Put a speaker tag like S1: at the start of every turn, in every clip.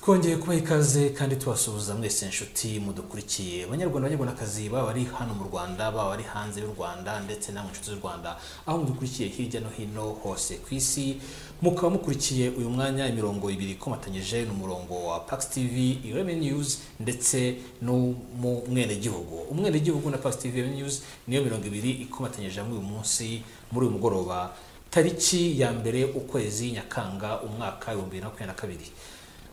S1: Twongeye kubaha ikaze kandi tubasuhuza mwese inshuti mudukurikiye, Abanyarwanda, Abanyarwandakazi, baba bari hano mu Rwanda, baba bari hanze y'u Rwanda, ndetse namwe inshuti z'u Rwanda aho mudukurikiye hirya no hino hose ku isi. Mukaba mukurikiye uyu mwanya imirongo ibiri ikomatanyije, n'umurongo wa Pax TV Ireme News ndetse n'umwenegihugu. Umwenegihugu na Pax TV Ireme News niyo mirongo ibiri ikomatanyije hamwe uyu munsi, muri uyu mugoroba, tariki ya 1 ukwezi Nyakanga, umwaka 2022.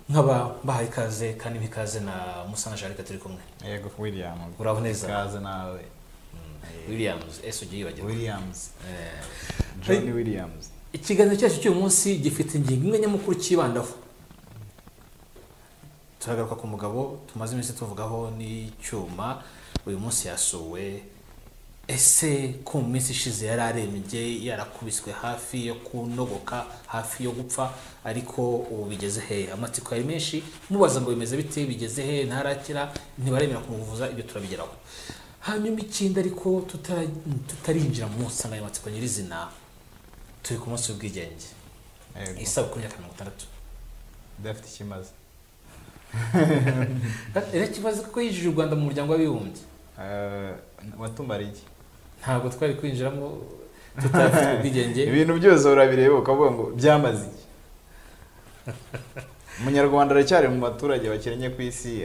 S1: Nkaba mbahaye ikaze kandi ikaze na Musana Jarika turi kumwe.
S2: Yego William.
S1: Uraho neza?
S2: Ikaze nawe.
S1: Williams, ese ugiye yibagirwa.
S2: Williams. John Williams.
S1: Ikiganiro cyacu cy'uyu munsi gifite ingingo imwe nyamukuru cyibandaho. Turagaruka ku mugabo tumaze iminsi tuvugaho n'icyuma, uyu munsi yasuwe. Ese ko mu minsi ishize yari arembye, yarakubiswe hafi yo kunogoka, hafi yo gupfa, ariko ubu bigeze he? Amatsiko yari menshi, mubaza ngo bimeze bite, bigeze he, ntarakira, ntibaremera kumuvuza, ibyo turabigeraho. Hanyuma ikindi ariko tutarinjira mu nsanganyamatsiko nyirizina, turi ku munsi w'ubwigenge, isabukuru y'imyaka 60.
S2: Idafite ikimaze.
S1: Irakimaze kuko yinjije u Rwanda mu muryango w'abibumbye.
S2: Watumara iki?
S1: Ntabwo twari kwinjiramo tutafite ubwigenge.
S2: Ibintu byose urabireba ukavuga ngo byamaze iki? Umunyarwanda aracyari mu baturage bakennye ku isi,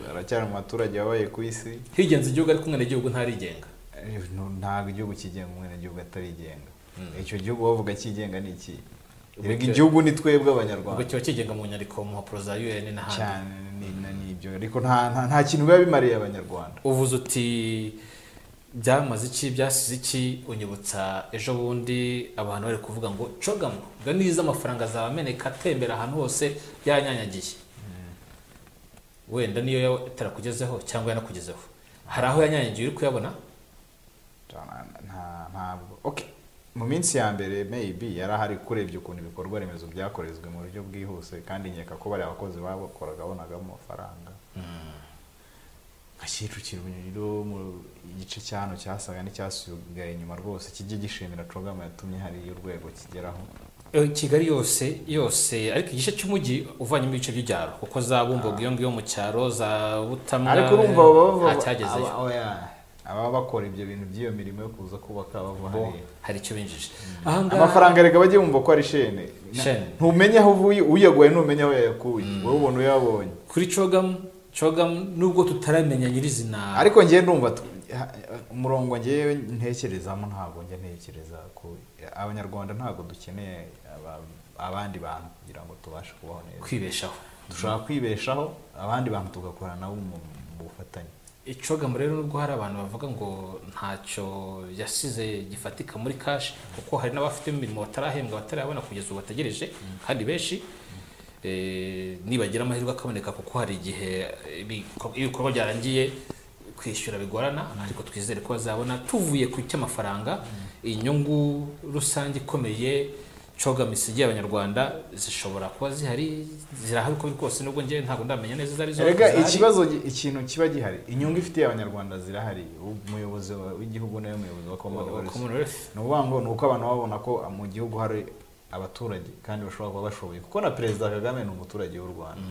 S2: aracyari mu baturage babaye ku isi.
S1: Higenze igihugu ariko umwenegihugu ntarigenga.
S2: Ntabwo igihugu kigenga umwenegihugu atarigenga. Icyo gihugu bavuga kigenga ni iki? Erega igihugu ni twebwe Abanyarwanda.
S1: Ubwo kiba kigenga mu nyandiko, mu mpapuro za UN n'ahandi.
S2: Cyane n'ibyo, ariko nta kintu biba bimariye Abanyarwanda.
S1: Uvuze uti byamaze iki, byasize iki, unyibutsa ejo bundi abantu bari kuvuga ngo CHOGM ngo niza amafaranga azabameneka atembera ahantu hose byanyanyagiye. Wenda niyo itarakugezeho cyangwa yanakugezeho, hari aho yanyanyagiye uri kuyabona?
S2: Ntabwo. Okay. Mu minsi ya mbere maybe yarahari, kurebye ukuntu ibikorwa remezo byakorezwe mu buryo bwihuse, kandi nkeka ko bari abakozi bakoraga bonagamo amafaranga. Nka Kicukiro mu igice cyano cyasaga n'icyasugaye inyuma rwose, kijye gishimira CHOGM yatumye hari urwego kigeraho.
S1: Kigali yose yose, ariko igice cy'umujyi uvanyemo ibice by'ibyaro, kuko za Bumbogo iyo ngiyo mu cyaro, za Butamwa,
S2: ariko urumva aba bakora ibyo bintu by'iyo mirimo yo kuza kubaka bava hariya,
S1: hari icyo binjije.
S2: Amafaranga rega bajye bumva ko ari shene, ntumenye aho uvuye, uyaguye ntumenye aho yayakuye, wowe ubona uyabonye.
S1: Kuri CHOGM nubwo tutaramenya nyirizina,
S2: ariko ngiye ndumva umurongo ngiye ntekerezamo, ntabwo njye ntekereza ko Abanyarwanda ntabwo dukeneye abandi bantu kugira ngo tubashe kubaho neza,
S1: kwibeshaho.
S2: Dushobora kwibeshaho abandi bantu tugakorana nabo mu bufatanye.
S1: CHOGM rero nubwo hari abantu bavuga ngo ntacyo yasize gifatika muri cash, kuko hari n'abafite imirimo batarahembwa, batarabona kugeza ubu bategereje, kandi benshi nibagira amahirwe akaboneka, kuko hari igihe ibikorwa byarangiye kwishyura bigorana, ariko twizere ko bazabona. Tuvuye ku cy'amafaranga, inyungu rusange ikomeye CHOGM isigiye Abanyarwanda zishobora kuba zihari, zirahari uko biri kose, nubwo njye ntabwo ndamenya neza izo arizo.
S2: Erega ikibazo, ikintu kiba gihari, inyungu ifitiye Abanyarwanda zirahari. Umuyobozi w'igihugu nawe muyobozi wa Commonwealth, ni ukuvuga ngo ni uko abantu babona ko mu gihugu hari abaturage kandi bashobora kuba bashoboye, kuko na Perezida Kagame ni umuturage w'u Rwanda.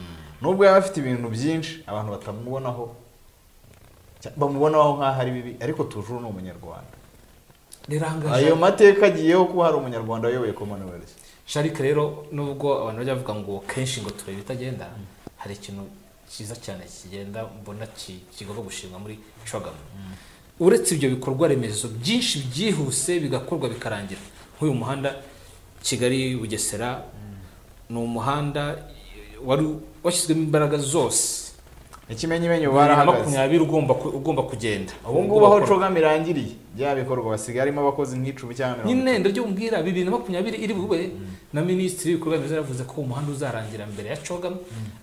S2: Nubwo yaba afite ibintu byinshi abantu batamubonaho, bamubonaho nk'aho ari bibi, ariko tujuru ni Umunyarwanda. Ayo mateka agiyeho kuba hari Umunyarwanda wayoboye Commonwealth.
S1: Sharike rero nubwo abantu bajya bavuga ngo kenshi ngo turebe ibitagenda, hari ikintu cyiza cyane kigenda mbona kigomba gushimwa muri CHOGM. Uretse ibyo bikorwa remezo byinshi byihuse bigakorwa bikarangira, nk'uyu muhanda Kigali Bugesera, ni umuhanda wari washyizwemo imbaraga zose,
S2: ikimenyimenyi barahagaze
S1: 20 ugomba kugenda.
S2: Ubu ngubu aho CHOGM irangiriye bya bikorwa basigaye harimo abakozi nk'icumi cyangwa 30.
S1: Nyine ndabyo umbwira 2020 iri bube, na minisitiri w'ibikorwa remezo yaravuze ko umuhanda uzarangira mbere ya CHOGM,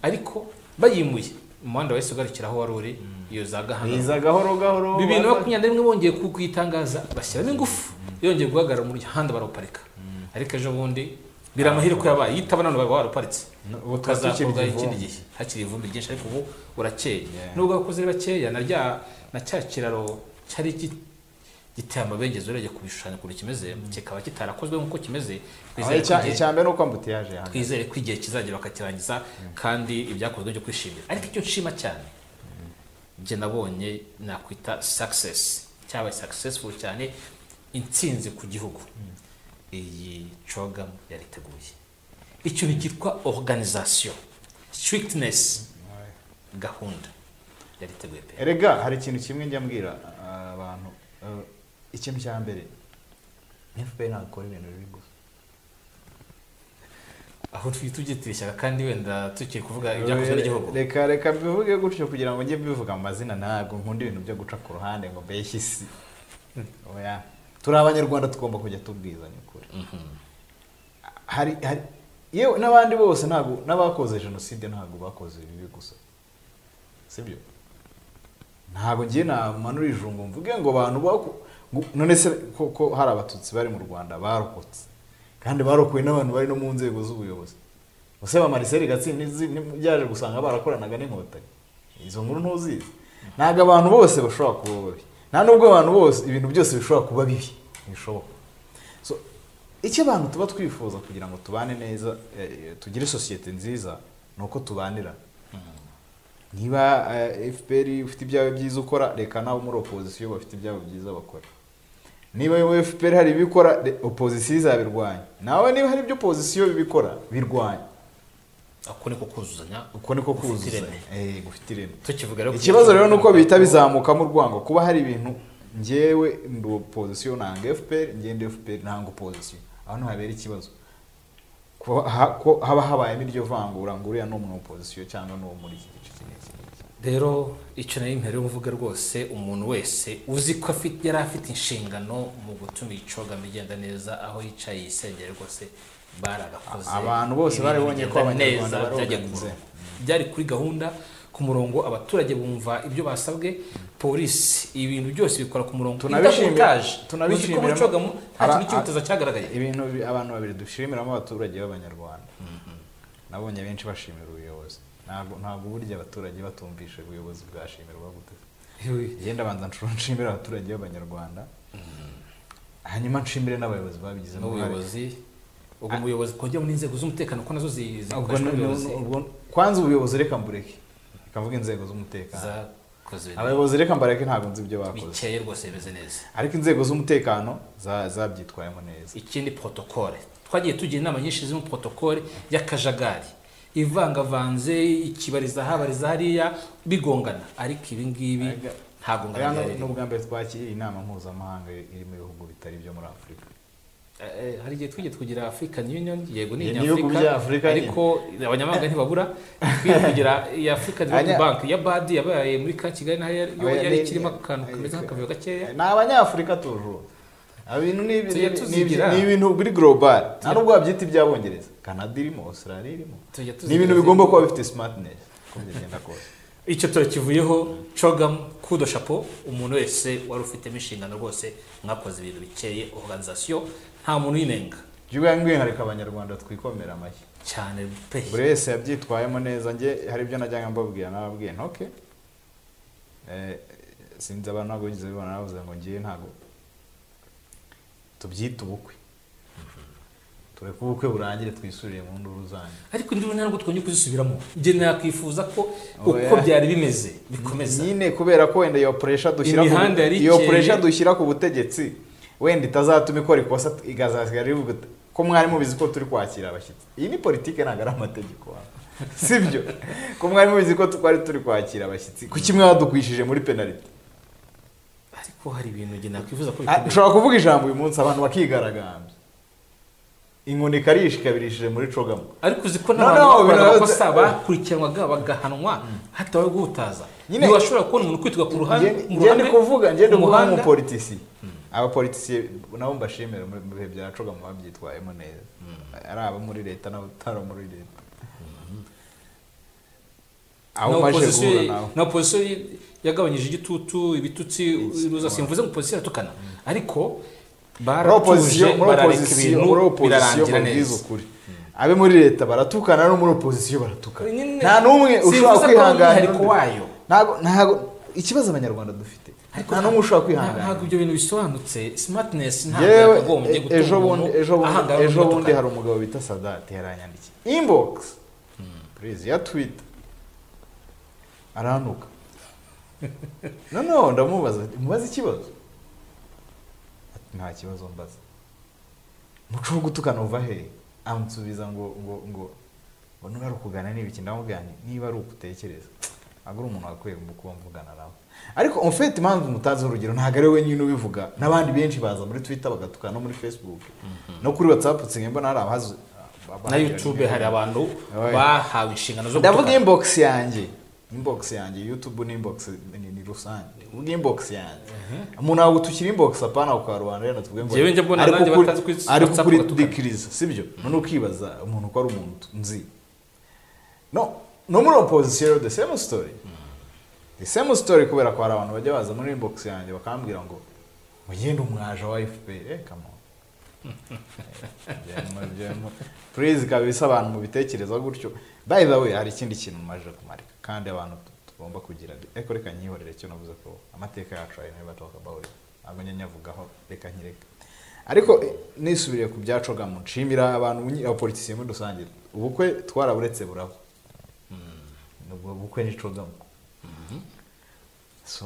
S1: ariko bayimuye umuhanda wese ugarukira aho wari uri, iyo za Gahanga
S2: iza gahoro gahoro.
S1: 2021 bongeye kuyitangaza bashyiramo ingufu, yongeye guhagarara mu muhanda barawuparika. Ariko ejo bundi biramahirwe ko yabaye yitaba none baba waraparitse, ukazakorwa ikindi gihe hakiri ivumbi ryinshi, ariko ubu urakeye. Nubwo abakozi ari bakeya, na cya kiraro cyari Giteye amabengeza urebye ku bishushanyo ukuntu kimeze, kikaba kitarakozwe nk'uko kimeze.
S2: Icya mbere ni uko embouteillage yahagaze.
S1: Twizere ko igihe kizagera bakakirangiza, kandi ibyakozwe byo kwishimira. Ariko icyo nshima cyane, njye nabonye nakwita success, cyabaye successful cyane, intsinzi ku gihugu, iyi CHOGM yariteguye ikintu cyitwa organisation, strictness, gahunda yariteguye pe.
S2: Erega hari ikintu kimwe njya mbwira abantu, ikintu cya mbere, FPR ntabwo ikora ibintu bibi gusa.
S1: Aho tubyitira ishyaka, kandi wenda tukiri kuvuga ibyakozwe n'igihugu.
S2: Reka mbivuge gutyo kugira ngo njye mbivuga mu mazina. Ntabwo nkunda ibintu byo guca ku ruhande ngo mbeshye isi. Oya, turi Abanyarwanda, tugomba kujya tubwizanya ukuri. Hari yewe n'abandi bose, ntabwo n'abakoze jenoside ntabwo bakoze ibibi gusa, sibyo? Ntabwo ngiye namanura ijungo mvuge ngo abantu none se ko hari Abatutsi bari mu Rwanda barokotse, kandi barokowe n'abantu bari no mu nzego z'ubuyobozi? Use ba Marcel Gatsinzi byaje gusanga barakoranaga n'Inkotanyi. Izo nkuru ntuzizi? Ntabwo abantu bose bashobora kuba babi, nta nubwo abantu bose, ibintu byose bishobora kuba bibi, ntibishoboka. So icyo abantu tuba twifuza kugira ngo tubane neza, tugire sosiyete nziza, ni uko tubanira. Niba FPR ufite ibyawe byiza ukora, reka nabo muri opozisiyo bafite ibyabo byiza bakora. Niba FPR hari ibikora, opozisiyo izabirwanya. Nawe niba hari ibyo opozisiyo bibikora, birwanya.
S1: Ako niko kuzuzanya.
S2: Uko niko
S1: gufite
S2: kuzuzanya
S1: ireme.
S2: Gufite ireme.
S1: Tukivuga rero,
S2: Ikibazo rero nuko bihita bizamukamo urwango, kuba hari ibintu njyewe ndi opozisiyo nanga FPR, njye ndi FPR nanga opozisiyo, aho niho habera ikibazo. Ko haba habayemo iryo vangura ngo uriya ni umu opozisiyo cyangwa ni uwo muri iki gice iki n'iki n'iki.
S1: Rero icyo nari mpere mvuga rwose, umuntu wese uzi ko afite, yari afite inshingano mu gutuma iyi CHOGM igenda neza, aho yicaye yisengere rwose, baragakoze.
S2: Abantu bose
S1: Ibintu
S2: barabonye ko
S1: bigenda
S2: Abanyarwanda
S1: neza, byagiye ku
S2: baroganize.
S1: murongo. Byari kuri gahunda, ku murongo, abaturage bumva ibyo basabwe, polisi ibintu byose bikora ku murongo, idahutaje. Uzi ko muri CHOGM nta kintu cy'ubutaza cyagaragaye.
S2: Ibintu abantu babiri dushimiramo abaturage b'Abanyarwanda, nabonye benshi bashimira ubuyobozi. Ntabwo burya abaturage batumvishe ubuyobozi bwashimirwa gute? Ngenda banza nshimire abaturage b'Abanyarwanda, hanyuma nshimire n'abayobozi babigizemo uruhare.
S1: N'ubuyobozi, ubwo umuyobozi kongera n'inzego z'umutekano ko nazo
S2: Ubwo
S1: zikoreshwa n'ubuyobozi.
S2: Ubwo kwanza ubuyobozi reka mbureke, reka mvuge inzego z'umutekano.
S1: Zakoze ibintu
S2: Abayobozi reka mbareke, ntabwo nzi ibyo bakoze.
S1: bikeye rwose, bimeze neza.
S2: Ariko inzego z'umutekano zabyitwayemo neza.
S1: Ikindi, protocole. Twagiye tugira inama nyinshi zirimo protocole y'akajagari, ivangavanze, ikibariza aha, bariza hariya, bigongana, ariko ibi ngibi ntabwo
S2: Aya
S1: ngana
S2: ni ubwa mbere twakiriye inama mpuzamahanga iri mu bihugu bitari ibyo muri Afurika.
S1: Hari igihe twigeze kugira African Union, yego, ni
S2: Ni ibihugu
S1: Inyafurika,
S2: bya Afurika nyine.
S1: ariko abanyamahanga ntibabura. Twigeze kugira iya African Development Bank ya BAD, yabaye muri ka Kigali, nayo
S2: Oya,
S1: yari ikirimo akantu kameze nk'akavuyo gakeya.
S2: Ni Abanyafurika tujuru. Ibintu ni
S1: Tujya tuzigira.
S2: ni ibintu biri global, nta nubwo wabyita iby'Abongereza. Canada irimo, Australia irimo.
S1: Tujya
S2: Ni
S1: tuzigira
S2: ibintu bigomba kuba bifite smartness uko byagenda kose.
S1: Icyo turakivuyeho. CHOGM, coup de chapeau, umuntu wese wari ufitemo inshingano rwose, mwakoze ibintu bikeye, organisation nta muntu uyinenga.
S2: By'umwihariko Abanyarwanda twikomera amashyi.
S1: Cyane pe.
S2: Buri wese yabyitwayemo neza. Njye hari ibyo najyaga mbabwira, nababwiye nti okay, sinzi abantu ntabwo bigeze bibona, nabavuze ngo ngiye ntabwo tubyite ubukwe, tureke ubukwe burangire twisubire mu nduru zanyu.
S1: Ariko induru ntabwo twongeye kuzisubiramo. Njye nakwifuza ko uko
S2: Oya.
S1: byari bimeze bikomeza.
S2: Nyine kubera ko wenda iyo pressure dushyira ku
S1: Imihanda yari
S2: iyo
S1: ikeye.
S2: pressure dushyira ku butegetsi wenda itazatuma ikora ikosa, ikazasigara ivuga iti, ko mwari mubizi ko turi kwakira abashyitsi. Iyi ni politike, ntabwo ari amategeko, sibyo? Ko mwari mubizi ko twari turi kwakira abashyitsi, kuki mwadukwishije muri penalty?
S1: Ariko hari ibintu njye nakwifuza ko
S2: Ah,
S1: bikomeza.
S2: Ushobora kuvuga ijambo uyu munsi abantu bakigaragambya, inkoni ikarisha ikabirishije muri CHOGM.
S1: Ariko uzi ko
S2: No,
S1: n'abantu
S2: no,
S1: bakoraga amakosa bakurikiranwaga bagahanwa hatabaye guhutaza.
S2: Nyine-
S1: Ntiwashobora kubona umuntu kwitwa ku ruhande mu
S2: Njye ndi
S1: ruhame,
S2: kuvuga, njye ndi
S1: ku
S2: kuvuga
S1: muhanda.
S2: nk'umupolitisi. Abapolitisiye nabo mbashimira, mu bihe bya CHOGM babyitwayemo neza, ari abo muri leta n'abatari muri leta, abo
S1: Na
S2: maje
S1: opposition,
S2: guhura nabo.
S1: Na opposition yagabanyije igitutu, ibitutsi ruza. Simvuze ngo opposition iratukana, ariko
S2: Muri
S1: baratuje,
S2: opposition, muri
S1: barareka
S2: opposition,
S1: ibintu
S2: muri opposition,
S1: birarangira
S2: mubwize
S1: neza.
S2: ukuri, abe muri leta baratukana, no muri opposition baratukana.
S1: Nyine,
S2: Nta n'umwe
S1: simvuze
S2: ushobora
S1: ko ari
S2: kwihanganira
S1: umwihariko
S2: undi.
S1: wayo.
S2: Ntago ikibazo Abanyarwanda dufite Nta n'umwe ushobora kwihangana.
S1: Ntabwo ibyo bintu bisobanutse. Smartness ntabwo yakagombye gutuma umuntu ahangara.
S2: Ejo bundi hari umugabo bita Sadat yaranyandikiye inbox, please, ya Twitter, aranuka. No, ndamubaza, mubaza ikibazo. Nta kibazo mbaza. Muco wo gutukana uva he? Amusubiza ngo ngo ngo ngo niba ari ukugana n'ibiki. Ndamubwira niba ari ukutekereza ntabwo ari umuntu wakwiye kuba mvugana nawe. Ariko en fait impamvu mutazi urugero, ntabwo ari we nyine ubivuga, n'abandi benshi baza muri Twitter bagatukana, no muri Facebook, no kuri WhatsApp nsigaye mbona hari abahazi,
S1: na YouTube hari abantu bahawe inshingano zo
S2: gutukana. Ndavuga inbox yanjye, inbox yanjye, YouTube ni inbox ni rusange. Uvuga inbox yanjye, umuntu agutukira inbox, apana ku karubanda rero tuvuge ngo
S1: ariko
S2: kuri dikiriza, sibyo? None ukibaza umuntu ko ari umuntu nzi. No muri opposition the same story. The same story, kubera ko hari abantu bajya baza muri inbox yanjye bakambwira ngo mugende umwaje wa FPR. Come on. Please kabisa, abantu mubitekereza gutyo. By the way, hari ikindi kintu maje kumarika kandi abantu tugomba kugira. Eko reka nyihorere cyo navuze ko amateka yacu I never talk about it. Ntabwo nyavugaho, reka nkireka. Ariko nisubiriye ku byacoga, nshimira abantu abapoliticiens muri rusange. Ubukwe twaraburetse buraba. Nubwo bukwe ni CHOGM. So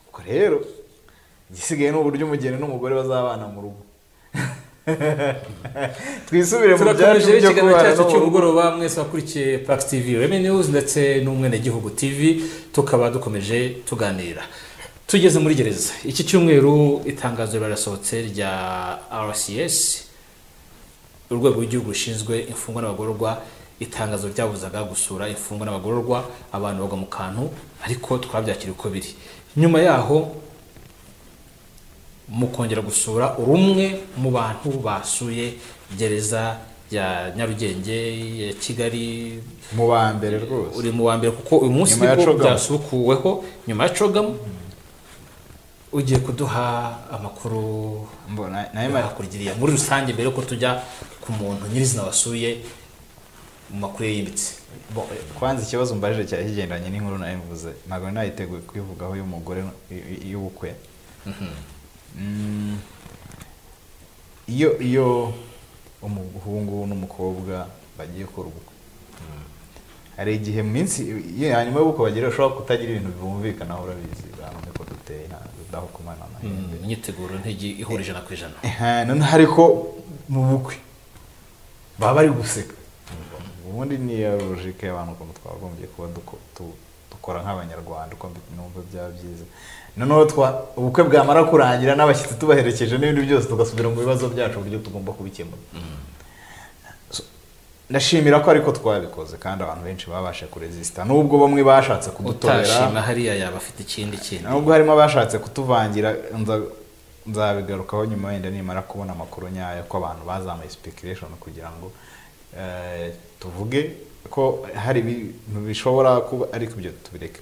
S2: ubwo rero igisigaye ni uburyo umugeni n'umugore bazabana mu rugo. Twisubire mu byacu
S1: byo kubana cyacu cy'umugoroba. Mwese wakurikiye Pax TV, Remy News ndetse n'Umwenegihugu TV, tukaba dukomeje tuganira. Tugeze muri gereza. Iki cyumweru itangazo rirasohotse rya RCS, urwego rw'igihugu rushinzwe imfungwa n'abagororwa. Itangazo ryabuzaga gusura imfungwa n'abagororwa, abantu bagwa mu kantu, ariko twabyakira uko biri. Nyuma yaho mukongera gusura urumwe mu bantu basuye gereza ya Nyarugenge ya Kigali,
S2: mu ba mbere rwose,
S1: uri mu wa mbere kuko uyu munsi nibwo byasukuweho nyuma ya CHOGM. Ugiye kuduha amakuru
S2: mbona
S1: hakurya muri rusange mbere ko tujya ku muntu nyirizina wasuye mu makuru yimbitse.
S2: Kwanza ikibazo mbajije cyari kigendanye n'inkuru nayo mvuze, ntabwo nayiteguye kwivugaho y'umugore y'ubukwe. Iyo umuhungu n'umukobwa bagiye gukora ubukwe, hari igihe minsi hanyuma y'ubukwe bagira bashobora kutagira ibintu bumvikanaho, urabizi abantu niko duteye, ntaho kumana na
S1: imyiteguro ntigi ihura 100%.
S2: None ariko mu bukwe baba bari guseka. Ubundi ni logique y'abantu ukuntu twagombye kuba dukora nk'abanyarwanda, uko numva byaba byiza. Noneho ubukwe bwamara kurangira n'abashyitsi tubaherekeje n'ibindi byose, tugasubira mu bibazo byacu uburyo tugomba kubikemura. Ndashimira ko ariko twabikoze kandi abantu benshi babashe kuresista, nubwo bamwe bashatse kudutorera.
S1: Utashima hariya yaba afite ikindi kintu,
S2: nubwo harimo abashatse kutuvangira. Nzabigarukaho nyuma wenda nimara kubona amakuru nyayo ko abantu bazamuye speculation kugira ngo tuvuge ko hari ibintu bishobora kuba, ariko ibyo tubireke.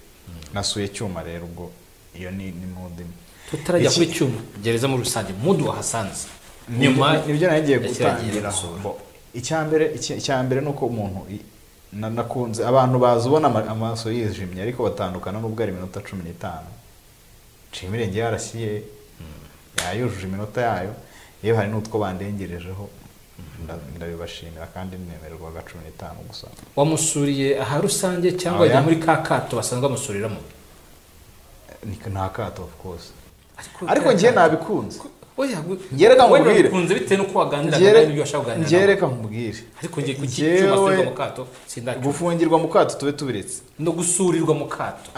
S2: Nasuye Cyuma rero, ubwo iyo ni mudi
S1: tutarajya kuri Cyuma, gereza muri rusange mudu wahasanze nyuma
S2: nibyo nagiye gutangira. Icyambere nuko umuntu nakunze abantu bazi ubona amaso yijimye ariko batandukana nubwo ari iminota 15. Nshimire ngiye yarasiye yayujuje iminota yayo, iyo hari n'utwo bandengerejeho ndabibashimira kandi nemererwaga 15 gusa.
S1: Wamusuriye aha rusange cyangwa ajya muri ka kato basanzwe bamusuriramo?
S2: Ni nta kato of course, ariko ngiye nabikunze.
S1: Oya,
S2: ngereka nkubwire,
S1: bikunze bitewe nuko waganiraga n'ibyo washaka kuganira.
S2: Ngereka nkubwire,
S1: ariko ngiye kucyuma asurirwa mu kato sindacyo.
S2: Gufungirwa mu kato tube tubiretse,
S1: no gusurirwa mu kato.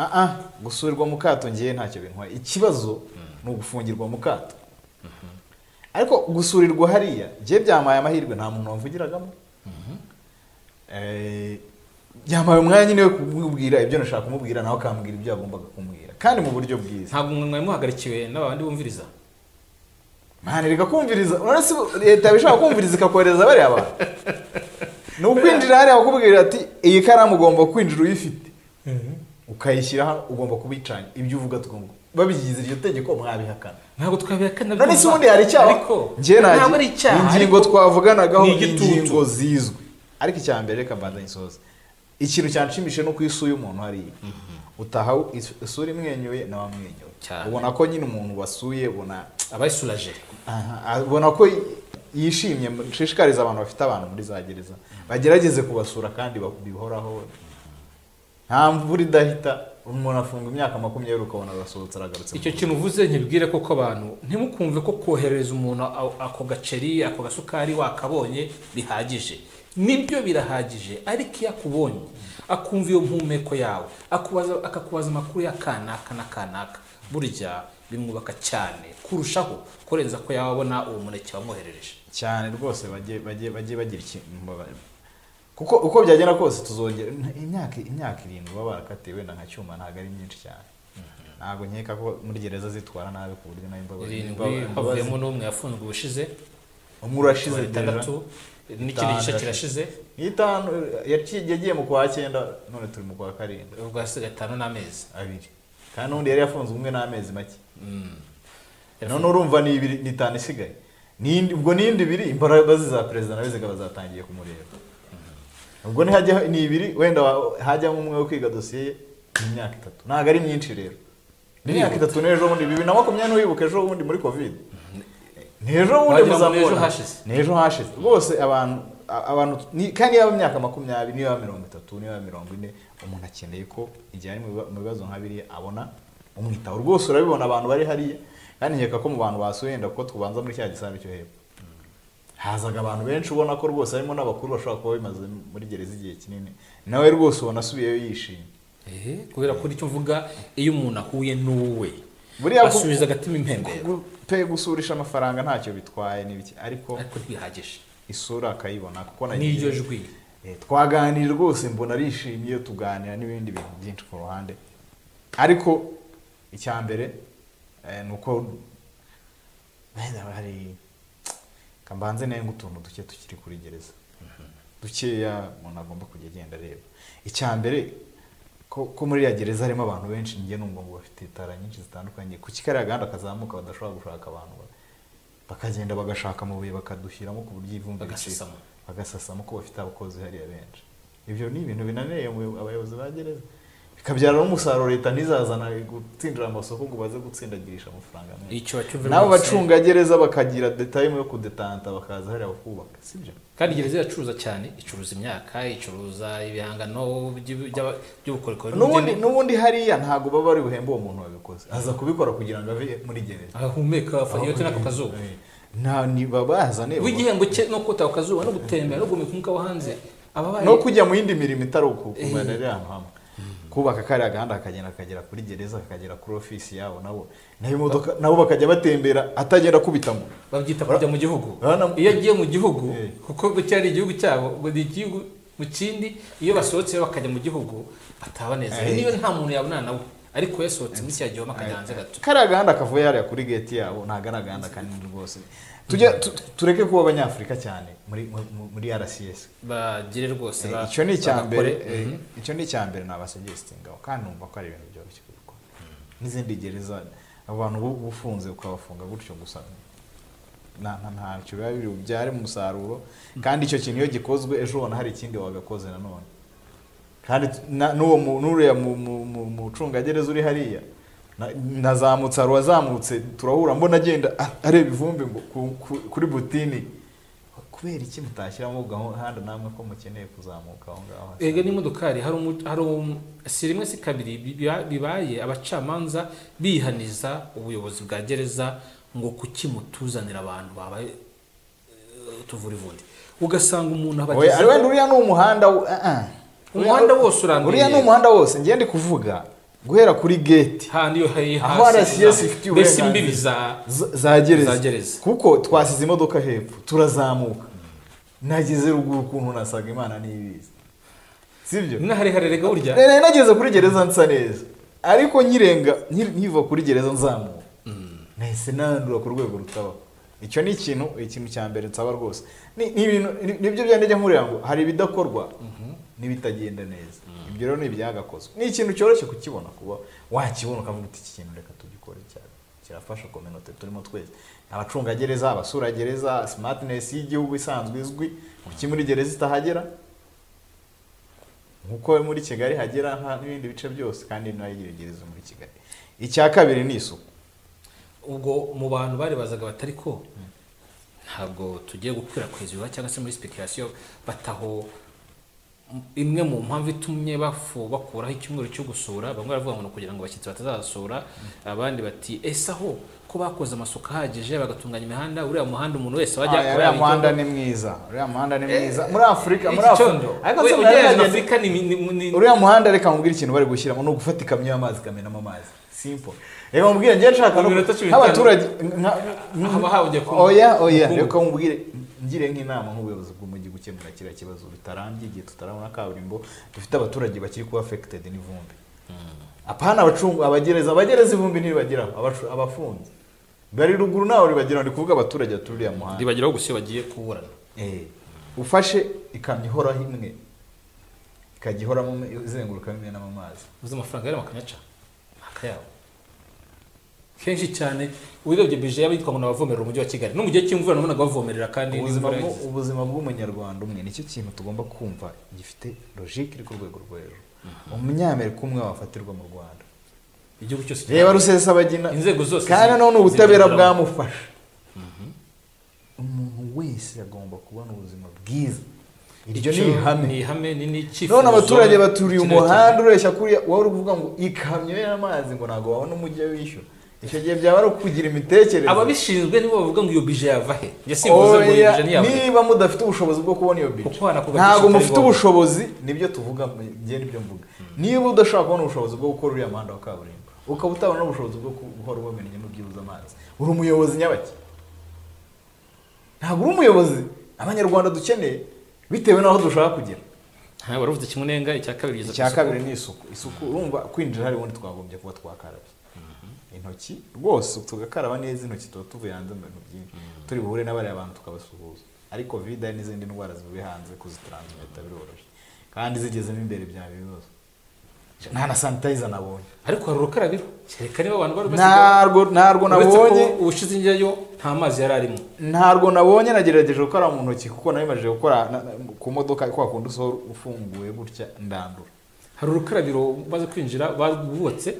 S2: Gusurirwa mu kato ngiye ntacyo bintwaye. Ikibazo ni ugufungirwa mu kato. Ariko gusurirwa hariya ngiye byamaye amahirwe, nta muntu wamvugiragamo. Byamaye umwanya nyine wo kumubwira ibyo nashaka kumubwira, nawe akambwira ibyo yagombaga kumbwira kandi mu buryo bwiza.
S1: Ntabwo mwe muhagarikiwe n'abandi bumviriza.
S2: Mane reka kumviriza, uretse leta bishaka kumviriza ikakohereza bariya abantu. Ni ukwinjira hariya bakubwira ati iyi karamu ugomba kwinjira uyifite, ukayishyira hano, ugomba kubicanya ibyo uvuga tugomba. Babigize iryo tegeko mwabihakana.
S1: Ntabwo twabihakana.
S2: None se ubundi hari icyaha?
S1: Ntabwo ari icyaha.
S2: Ingingo twavuganagaho ingingo zizwi. Ariko icya mbere reka mbanza nsoze. Ikintu cyanshimishije no kwisuye umuntu hariya utaha isura imwenyuye nawe amwenyuye, ubona ko nyine umuntu wasuye ubona
S1: abayisuraje,
S2: ubona ko yishimye. Nshishikariza abantu bafite abantu muri za gereza bagerageze kubasura kandi bihoraho, nta mvura idahita. Umuntu afunga imyaka 20 ukabona arasohotse aragarutse.
S1: Icyo kintu uvuze nkibwire koko abantu ntimukumve ko koherereza umuntu ako gaceri ako gasukari wakabonye bihagije. Nibyo birahagije, ariko iyo akubonye akumva iyo mpumeko yawe, akakubaza amakuru ya kanaka na kanaka, burya bimwubaka cyane kurushaho kurenza ko yabona uwo muneke wamwoherereje.
S2: Cyane rwose bajye bagira ikintu, kuko uko byagenda kose tuzongera imyaka 7 baba barakatiwe wenda nka Cyuma ntabwo ari myinshi cyane. Ntabwo nkeka ko muri gereza zitwara nabi ku buryo nayo imbabazi.
S1: 7 havuyemo n'umwe yafunzwe ubushize,
S2: umwe urashize
S1: 6 n'ikindi gice kirashize,
S2: 5 yagiye mu kwa 9 none turi mu kwa 7,
S1: ubwo hasigaye 5 n'amezi
S2: 2, kandi n'undi yari yafunzwe umwe n'amezi make. None urumva ni 2 ni 5 isigaye, ubwo n'indi 2 imbabazi za perezida nawe zikaba zatangiye kumureba. Ubwo nihajya ni 2 wenda hajyamo umwe wo kwiga dosiye imyaka 3, ntabwo ari myinshi rero. Imyaka 3 n'ejo bundi 2020 wibuka ejo bundi muri covid, n'ejo bundi muzamubona, n'ejo hashize rwose. Abantu kandi yaba imyaka 20 niba 30 niba 40, umuntu akeneye ko igihe ari mu bibazo nka biriya abona umwitaho rwose. Urabibona abantu bari hariya, kandi nkeka ko mu bantu basuye wenda kuko tubanza muri cya gisambi cyo hepfo hazaga abantu benshi ubona ko rwose harimo n'abakuru bashobora kuba bimaze muri gereza igihe kinini, nawe rwose ubona asubiyeyo yishimye.
S1: Kubera ko icyo mvuga iyo umuntu ahuye n'uwe asubiza agatima impembero.
S2: Pe gusurisha amafaranga ntacyo bitwaye n'ibiki, ariko
S1: ntibihagije,
S2: isura akayibona kuko
S1: n'iryo jwi
S2: twaganira rwose mbona arishimye iyo tuganira n'ibindi bintu byinshi ku ruhande. Ariko icya mbere ni uko hari kambanze nenga utuntu duke tukiri kuri gereza dukeya umuntu agomba kujya agenda areba. Icya mbere ko muri ya gereza harimo abantu benshi, njye numva ngo bafite itara nyinshi zitandukanye, kuki kariya gahanda kazamuka badashobora gushaka abantu bakagenda bagashaka amabuye bakadushyiramo ku buryo ivumbi bagasasamo ko bafite abakozi hariya benshi. Ibyo ni ibintu binanireye abayobozi ba gereza, bikabyara n'umusaruro. Leta ntizazana gutsindira amasoko ngo baze gutsindagirisha amafaranga menshi, nabo bacungagereza bakagira detail yo kudetanta bakaza hariya bakubaka, sibyo?
S1: Kandi gereza iracuruza cyane, icuruza imyaka, icuruza ibihangano by'ubukorikori.
S2: N'ubundi hariya ntago baba bari buhembe uwo muntu wabikoze, aza kubikora kugira ngo ave muri gereza
S1: ahumeka afata nako kazuba.
S2: Nta ni babazane
S1: w'igihembo cye no kota kazuba no gutembera no guhumeka umwuka wo hanze,
S2: no kujya mu yindi mirimo itari ukukumana rero ahantu hamwe. Kubaka kariya gahanda akagenda akagera kuri gereza akagera kuri ofisi yabo, nabo nayo imodoka nabo bakajya batembera atagenda kubitamo,
S1: babyita kujya mu gihugu. Iyo agiye mu gihugu kuko cyari igihugu cyabo, ngo ni igihugu mu kindi, iyo basohotse bakajya mu gihugu batabaneza, niyo nta muntu yabonana nabo, ariko yasohotse muri cya gihoma akajya hanze gato.
S2: Kariya gahanda kavuye hariya kuri gate yabo ntago ari agahanda kanini rwose. Tujye tureke kuba abanyafurika cyane muri RCS
S1: bagire rwose.
S2: Icyo ni icyambere, icyo ni icyambere nabasuggestingaho, kandi numva ko ari ibintu byoroshye kubikora. N'izindi gereza abantu bufunze ukabafunga gutyo gusa ntacyo biba biri bubyare umusaruro, kandi icyo kintu iyo gikozwe ejo ubona hari ikindi wagakoze nanone. Kandi n'uwo n'uriya mucungagereza uri hariya nazamutse, hari uwazamutse turahura mbona agenda areba ivumbi ngo kuri butini, kubera iki mutashyiramo gahunda namwe ko mukeneye kuzamuka aho ngaho?
S1: Ega n'imodokari hari si rimwe si kabiri bibaye abacamanza bihaniza ubuyobozi bwa gereza ngo kuki mutuzanira abantu babaye tuvura ivundi, ugasanga umuntu
S2: abageze. Oya, uriya ni umuhanda,
S1: umuhanda wose uranduye,
S2: uriya ni umuhanda wose ngiye ndi kuvuga guhera kuri gate aho RCS ifite
S1: uburenganzira
S2: za gereza, kuko twasize imodoka hepfo turazamuka, nageze ruguru ukuntu nasaga Imana nibizi, sibyo?
S1: Naharehare burya
S2: nageze kuri gereza nsa neza, ariko nyirenga nkiva kuri gereza nzamuka nahise nandura ku rwego rutabaho. Icyo ni ikintu cya mbere nsaba rwose. Ni ibintu nibyo byandijya nkurira ngo hari ibidakorwa n'ibitagenda neza, ibyo rero ni ibyagakozwe. Ni ikintu cyoroshye kukibona, kuba wakibona ukavuga uti iki kintu reka tugikore cyane, kirafasha community turimo twese, abacungagereza, abasuragereza, smartness y'igihugu isanzwe izwi, kuki muri gereza itahagera? Nkuko muri Kigali hagera n'ibindi bice byose kandi nayo igerageza muri Kigali. Icya kabiri ni isuku.
S1: Ubwo mu bantu bari bazaga batari ko ntabwo tugiye gukwirakwiza ibihuha cyangwa se muri speculation bataho imwe mu mpamvu itumye bakuraho icyumweru cyo gusura, bamwe baravuga ngo kugira ngo abashyitsi batazasura, abandi bati ese aho ko bakoze amasuku ahagije bagatunganya imihanda, uriya muhanda umuntu wese wajya
S2: uriya muhanda ni mwiza, uriya muhanda ni mwiza muri Afurika, muri Afurika
S1: ni
S2: uriya muhanda. Reka mubwire ikintu bari gushyiramo ni ugufata ikamyo y'amazi ikamenamo amazi, simple. Reka mubwire ngiye nshaka nk'abaturage oya oya, reka mubwire ngire nk'inama nk'ubuyobozi bw'umujyi gukemura kiriya kibazo bitarambye igihe tutarabona kaburimbo, dufite abaturage bakiri kuba affected n'ivumbi. Apana abacungu abagereza ivumbi ntibageraho, abafunze bari ruguru nawe ribageraho, ndi kuvuga abaturage baturiye muhanda
S1: ribageraho gusa bagiye kuburana.
S2: Ufashe ikamyo ihoraho imwe ikajya ihoramo izenguruka imenamo amazi,
S1: uzi amafaranga yari makanyaca akayabo kenshi cyane. Urebye bije y'abitwa ngo nabavomerera umujyi wa Kigali no mu gihe cy'imvura nabonaga bavomerera, kandi
S2: ubuzima bw'umunyarwanda umwe nicyo kintu tugomba kumva gifite logique iri ku rwego rwo hejuru. Umunyamerika umwe wafatirwa mu Rwanda,
S1: igihugu cyose
S2: reba Rusesabagina,
S1: inzego zose,
S2: kandi none ubutabera bwamufasha. Umuntu wese agomba kubona ubuzima bwiza, iryo ni ihame,
S1: ni ihame ni n'icyifuzo.
S2: None abaturage baturiye umuhanda ureshya kuriya wowe uri kuvuga ngo ikamyo y'amazi ngo ntabwo wabona umujyi wishyura, icyo gihe byaba ari ukugira imitekerereze.
S1: Ababishinzwe nibo bavuga ngo iyo bije yava he? Njye simvuze ngo iyo bije ntiyava.
S2: Niba mudafite ubushobozi bwo kubona iyo bije, ntabwo mufite ubushobozi, nibyo tuvuga, njye nibyo mvuga. Niba udashobora kubona ubushobozi bwo gukora uriya muhanda wa kaburimbo, ukaba utabona ubushobozi bwo guhora ubamenyemo byibuze amazi, uri umuyobozi nyabaki? Ntabwo uri umuyobozi Abanyarwanda dukeneye bitewe n'aho dushaka kugera.
S1: Waravuze kimwe nenga, icya kabiri
S2: icya kabiri ni isuku. Isuku urumva kwinjira hari ubundi twagombye kuba twakarabye intoki rwose, tugakaraba neza intoki, tuba tuvuye hanze mu bintu byinshi, turi buhure n'abariya abantu tukabasuhuza. Ariko covid n'izindi ndwara zivuye hanze kuzitransmita biroroshye, kandi zigezemo imbere byaba ibibazo. Nta na sanitizer nabonye,
S1: ariko hari urukarabiro kereka niba abantu bari
S2: ntarwo nabonye.
S1: Ubushize njyayo nta mazi yari arimo,
S2: ntarwo nabonye. Nagerageje gukora mu ntoki kuko nabimajije gukora ku modoka kwa kundi usohora ufunguye gutya ndandura.
S1: Hari urukarabiro baze kwinjira bubatse,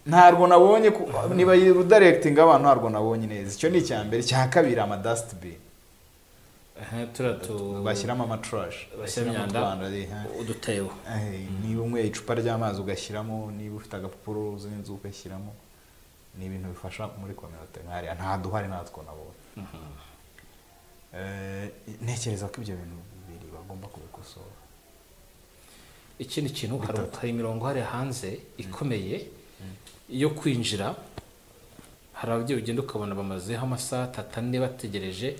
S2: ntarwo nabonye niba rudirecting abantu ntarwo nabonye neza. Icyo ni icya mbere. Icya kabiri ama dustbin bashyiramo ama trash,
S1: bashyiramo imyanda udutebo.
S2: Niba unyweye icupa ry'amazi ugashyiramo, niba ufite agapapuro uzinze ugashyiramo, ni ibintu bifasha muri community nkariya. Nta duhari natwo nabonye. Ntekereza ko ibyo bintu bibiri bagomba kubikosora.
S1: Ikindi kintu, hari imirongo hari hanze ikomeye yo kwinjira, hari ababyeyi ugenda ukabona bamazeho amasaha 3 bategereje.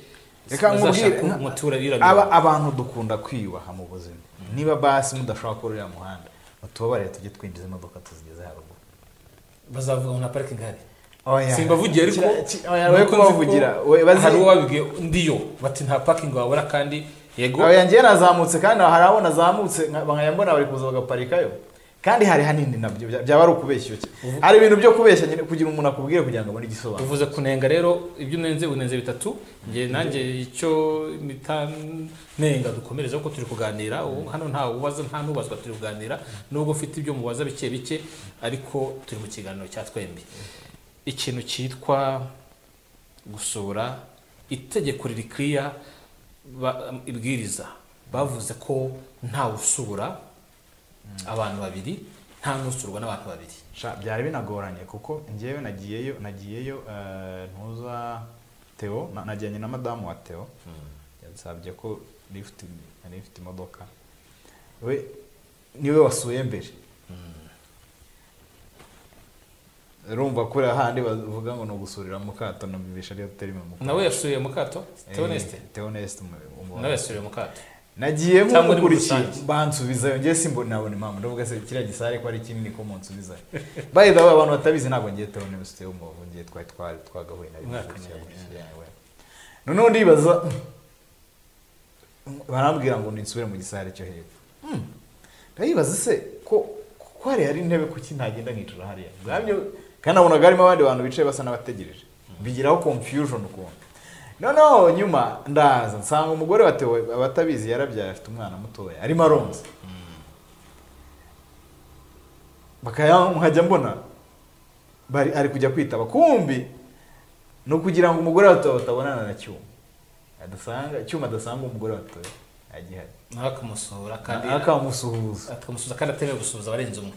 S2: Reka nkubwire, abantu dukunda kwiyubaha mu buzima. Niba basi mudashobora gukora uriya muhanda, mutubabarire tujye twinjiza imodoka tuzigeze haruguru.
S1: Bazavuga ngo nta parking ihari. Simbavugiye ariko
S2: we kubavugira,
S1: hari uwabibwiye ndiyo bati nta parking wabona, kandi yego
S2: oya njye nazamutse, kandi hari abo nazamutse nkajya mbona bari kuza bagaparikayo, kandi hari hanini nabyo byaba ari ukubeshya. Hari ibintu byo kubeshya nyine kugira umuntu akubwire kugira ngo abone igisobanuro.
S1: Uvuze kunenga rero, ibyo unenze unenze bitatu, nge nanjye icyo nenga dukomereza kuko turi kuganira hano, nta ubaza nta nubazwa, turi kuganira nubwo ufite ibyo mubaza bike bike, ariko turi mu kiganiro cya twembi. Ikintu cyitwa gusura, itegeko riri clear, ibwiriza bavuze ko nta usura abantu babiri, nta nusurwa n'abantu babiri.
S2: Byari binagoranye kuko njyewe nagiyeyo ntuza Theo, najyanye na madamu wa Theo, yansabye ko lift nari mfite imodoka, we niwe wasuye mbere. Urumva kuri ahandi bavuga ngo no gusurira mukato, numvisha ariyo terime mukato.
S1: Nawe yasuye mukato? Theoneste.
S2: Theoneste
S1: nawe yasuye mukato.
S2: Nagiye mukurikiye bansubizayo, ngiye simbona nabona impamvu, ndavuga se kiriya gisare ko ari kinini ko munsubizayo. By the way, abantu batabizi ntabwo ngiye Theoneste umuvu, ngiye twari twagahuye na noneho ndibaza, barambwira ngo ninsubire mu gisare cyo hepfo. Ndayibaza se ko hari hari intebe kuki ntagenda nkicara hariya bwabyo, kandi nabonaga harimo abandi bantu bicaye basa n'abategereje, bigiraho confusion ukuntu. Noneho nyuma ndaza nsanga umugore wa Theo abatabizi yarabyaye afite umwana mutoya arimo aronsa. Nkajya mbona bari ari kujya kwitaba, kumbi no kugira ngo umugore wa Toyo batabonana na Cyuma, adasanga Cyuma, adasanga umugore wa Toyo agihari,
S1: akamusuhura kandi
S2: akamusuhuza,
S1: akamusuhuza kandi atemewe gusuhuza abarenze umwe.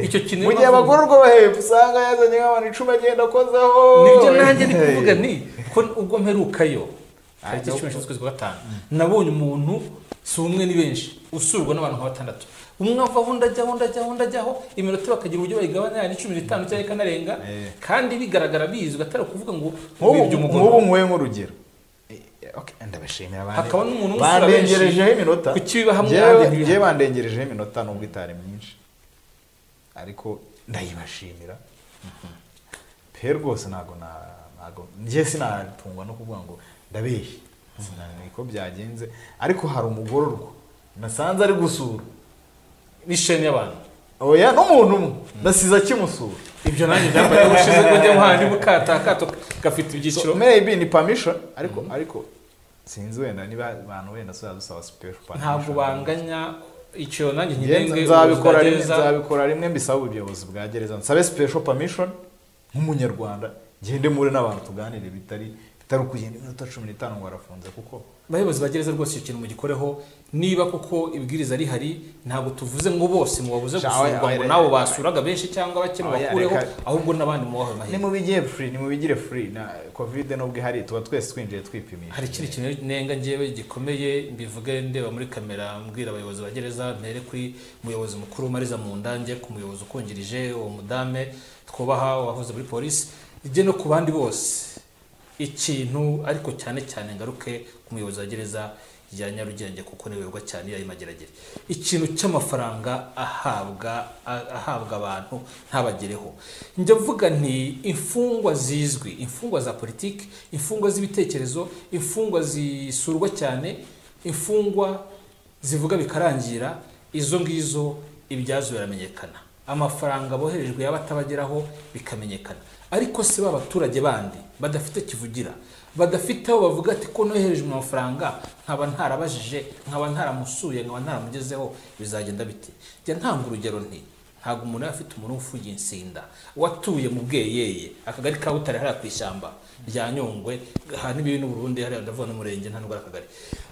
S2: Icyo kintu mu gihe abagororwa bahepfo usanga yazanye nk'abantu 10 agenda akozaho.
S1: Nibyo nanjye ndi kuvuga ni ko ubwo mperukayo tariki 16 z'ukwezi kwa 5 nabonye umuntu, si umwe ni benshi, usurwa n'abantu nka 6, umwe avaho undi ajyaho, undi ajyaho, undi ajyaho, iminota bakagira uburyo bayigabanya ni 15 cyangwa ikanarenga, kandi bigaragara bizwi, atari ukuvuga ngo
S2: bibye umugore. Nk'ubu nkuye nk'urugero, ndabashimira abandi,
S1: hakaba n'umuntu usura benshi
S2: bandengerejeho iminota,
S1: kuki biba hamwe ahandi
S2: ngiye bandengerejeho iminota nubwo itari myinshi, ariko ndayibashimira pe rwose. Ntago njye sinatungwa no kuvuga ngo ndabeshye, sinaniko byagenze, ariko hari umugororwa nasanze ari gusura
S1: n'isheni y'abantu,
S2: oya n'umuntu umwe nasize akimusura.
S1: Ibyo nanjye byambaye ubushize ko njya muhandi mukata akato gafite ibyiciro,
S2: maybe ni permission, ariko sinzi wenda niba abantu wenda dusaba special permission,
S1: ntabwo banganya icyo. Nanjye nkinenge
S2: nzabikora rimwe mbisaba ubuyobozi bwa gereza, nsabe special permission nk'umunyarwanda, ngende muri n'abantu tuganire, bitari ukugenda iminota 15 ngo arafunze. Kuko
S1: abayobozi ba gereza rwose icyo kintu mugikoreho, niba koko ibwiriza rihari, ntabwo tuvuze ngo bose mubabuze gusurwa ngo nabo basuraga benshi cyangwa bake mubakureho, ahubwo n'abandi mubahe amahirwe.
S2: Nimubigire free, na covid nubwo ihari tuba twese twinjiye twipimisha.
S1: Hari ikindi kintu nenga njyewe gikomeye, mbivuge ndeba muri kamera mbwira abayobozi ba gereza, mpere kuri muyobozi mukuru Mariza Mundange, ku muyobozi ukungirije uwo mudame twubaha wahoze muri polisi, ijye no ku bandi bose ikintu, ariko cyane cyane ngaruke ku muyobozi wa gereza ya Nyarugenge kuko niwe wegwa cyane yayi Mageragere. Ikintu cy'amafaranga ahabwa abantu ntabagereho. Njya mvuga nti imfungwa zizwi, imfungwa za politiki, imfungwa z'ibitekerezo, imfungwa zisurwa cyane, imfungwa zivuga bikarangira, izo ngizo ibyazo biramenyekana, amafaranga boherejwe y'abatabageraho bikamenyekana. Ariko se b'abaturage bandi badafite kivugira, badafite aho bavuga ati ko noherejwe amafaranga nkaba ntarabajije, nkaba ntaramusuye, nkaba ntaramugezeho, bizagenda bite? Njya ntanga urugero nti ntabwo umuntu afite umuntu ufugiye insinda watuye mu Bweyeye, akagari ka Butare hariya ku ishyamba rya Nyungwe, ha n'ibibi n'Uburundi hariya ndavuga n'umurenge nta nubwo akagari,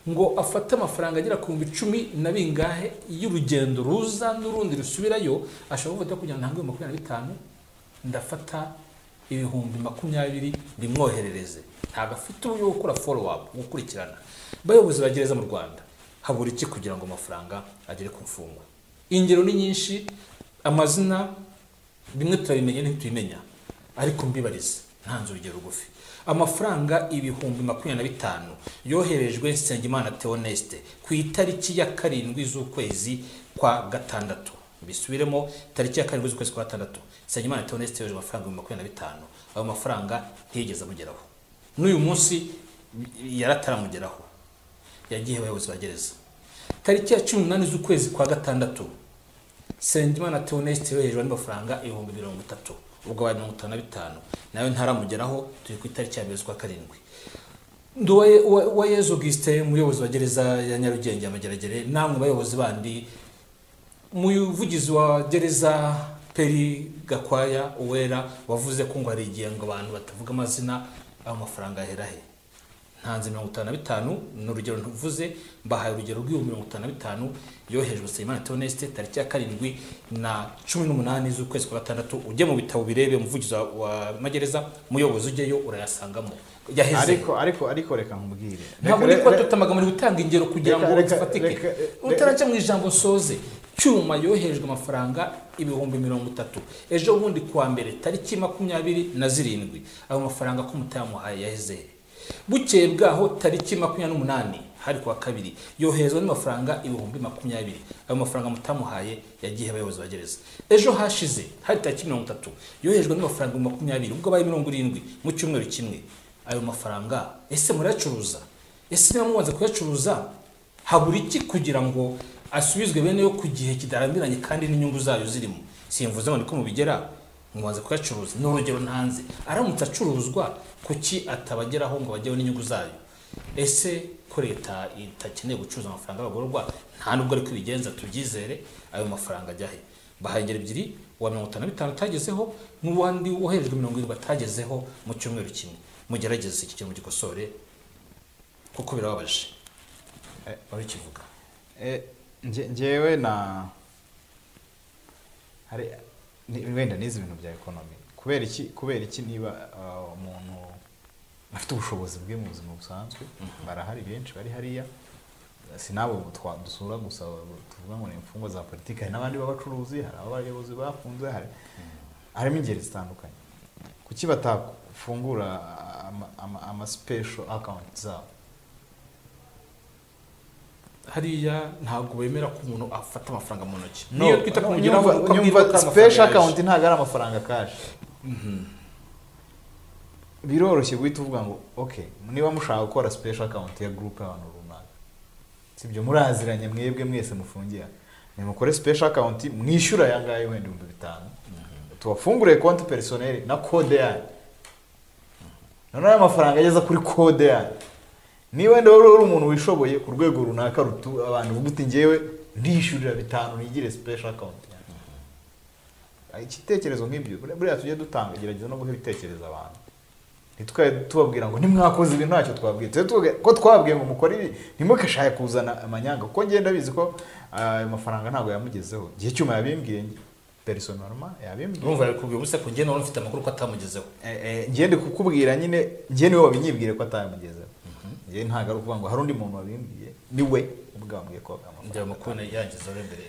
S1: ngo afate amafaranga agera ku 10,000 na bingahe y'urugendo ruza n'urundi rusubirayo, ashobora kuvuga kugira ngo ntange 25, ndafata 20,000 bimwoherereze. Ntabwo afite uburyo bwo gukora follow up, gukurikirana. Bayobozi ba gereza mu Rwanda, habura iki kugira ngo amafaranga agere ku mfungwa? Ingero ni nyinshi, amazina bimwe turabimenya ntitubimenya, ariko mbibarize ntanze urugero rugufi. Amafaranga 25,000 yoherejwe Nsengimana Theoneste ku itariki ya 7 z'ukwezi kwa 6. Bisubiremo, tariki ya 7 z'ukwezi kwa 6 Nsengimana Theoneste yohereje amafaranga 25,000. Ayo mafaranga ntiyigeze amugeraho, n'uyu munsi yarataramugeraho, yagiye abayobozi ba gereza. Tariki ya 18 z'ukwezi kwa 6 Nsengimana Theoneste yoherejwe amafaranga 30,000, ubwo abaye 55,000, nayo ntaramugeraho, turi ku itariki ya 2 z'ukwa 7. Nduwayezu Augustin, umuyobozi wa gereza ya Nyarugenge Mageragere, namwe bayobozi bandi, umuvugizi wa gereza Peri Gakwaya Uwera wavuze ko ngo hari igihe ngo abantu batavuga amazina, ayo mafaranga ahera he? Ntanze 55, ni urugero ntuvuze, mbahaye urugero rw'ibihumbi 55 yoherejwe Nsengimana Theoneste tariki ya 7 na 18 z'ukwezi kwa 6. Ujye mu bitabo birebe, umuvugizi wa magereza, umuyobozi ujyeyo urayasangamo. Yaheze.
S2: Ariko reka nkubwire,
S1: ntabwo ndi kubatutamaga muri gutanga ingero kugira ngo zifatike. Utaraca mu ijambo nsoze, Cyuma yoherejwe amafaranga 30,000 ejo bundi kuwa mbere tariki 27, ayo mafaranga ko mutayamuhaye yaheze. Bukeye bwaho tariki 28 hari kuwa kabiri yoherezwa n'amafaranga 20,000, ayo mafaranga mutamuhaye yagiye abayobozi ba gereza. Ejo hashize hari tariki 30 yoherejwe n'amafaranga 20, ubwo abaye 70 mu cyumweru kimwe. Ayo mafaranga ese murayacuruza? Ese niba mubanza kuyacuruza habura iki kugira ngo asubizwe bene yo ku gihe kidarambiranye kandi n'inyungu zayo zirimo? Simvuze ngo niko mubigera, mubanza kuyacuruza. Ni urugero ntanze, aramutse acuruzwa kuki atabageraho ngo bajyeho n'inyungu zayo? Ese ko leta itakeneye gucuruza amafaranga y'abagororwa, nta nubwo ariko ibigenza, tubyizere, ayo mafaranga ajya he? Bahaye ingero ebyiri, uwa 55 utagezeho n'uwandi woherejwe 70 batagezeho mu cyumweru kimwe. Mugerageze iki kintu mugikosore kuko birababaje. Wari kivuga.
S2: Njyewe na hari wenda nize ibintu bya economy. Kubera iki niba umuntu afite ubushobozi bwe mu buzima busanzwe, barahari benshi bari hariya, si nabo dusura gusa tuvuga ngo ni imfungwa za politiki, hari n'abandi b'abacuruzi, hari abayobozi bafunze, harimo ingeri zitandukanye, kuki batafungura ama special account zabo?
S1: Hariya ntabwo bemera ko umuntu afata amafaranga mu ntoki.
S2: No,
S1: niyo twita
S2: no,
S1: kumugiraho
S2: nyumva
S1: uko
S2: nyumva
S1: abwirwa ko amafaranga
S2: special
S1: yaje.
S2: account ntabwo ari amafaranga cash. Biroroshye guhita uvuga ngo okay, niba mushaka gukora special account ya group y'abantu runaka, sibyo, muraziranye mwebwe mwese mufungiye, nimukore special account, mwishyura aya ngaya wenda 5000, tubafungure konti personnel na code yanyu. Noneho aya mafaranga ageza kuri code yanyu, niba wenda wari uri umuntu wishoboye ku rwego runaka rutu abantu, uvuga uti njyewe ndishyurira 5 nigire special account yanjye. Igitekerezo nk'ibyo buriya tujye dutanga, gerageza no guha ibitekerezo abantu, ntitwaye tubabwira ngo ntimwakoze ibi, ntacyo twabwiye. Tujye tubabwira ko twabwiye ngo mukore ibi, ntimukashake kuzana amanyanga, kuko ngenda bizi ko ayo mafaranga ntabwo yamugezeho. Igihe cyuma yabimbwiye personnellement, yabimbwiye.
S1: Urumva yabikubwiye ubusa ko njye none mfite amakuru ko atamugezeho.
S2: Njye ndi kukubwira nyine, njye niwe wabinyibwire ko atayamugezeho. Njye ntabwo ari ukuvuga ngo hari undi muntu wabimbwiye, ni we ubwe wambwiye ko amafaranga
S1: Njye amakuru yangezeho imbere.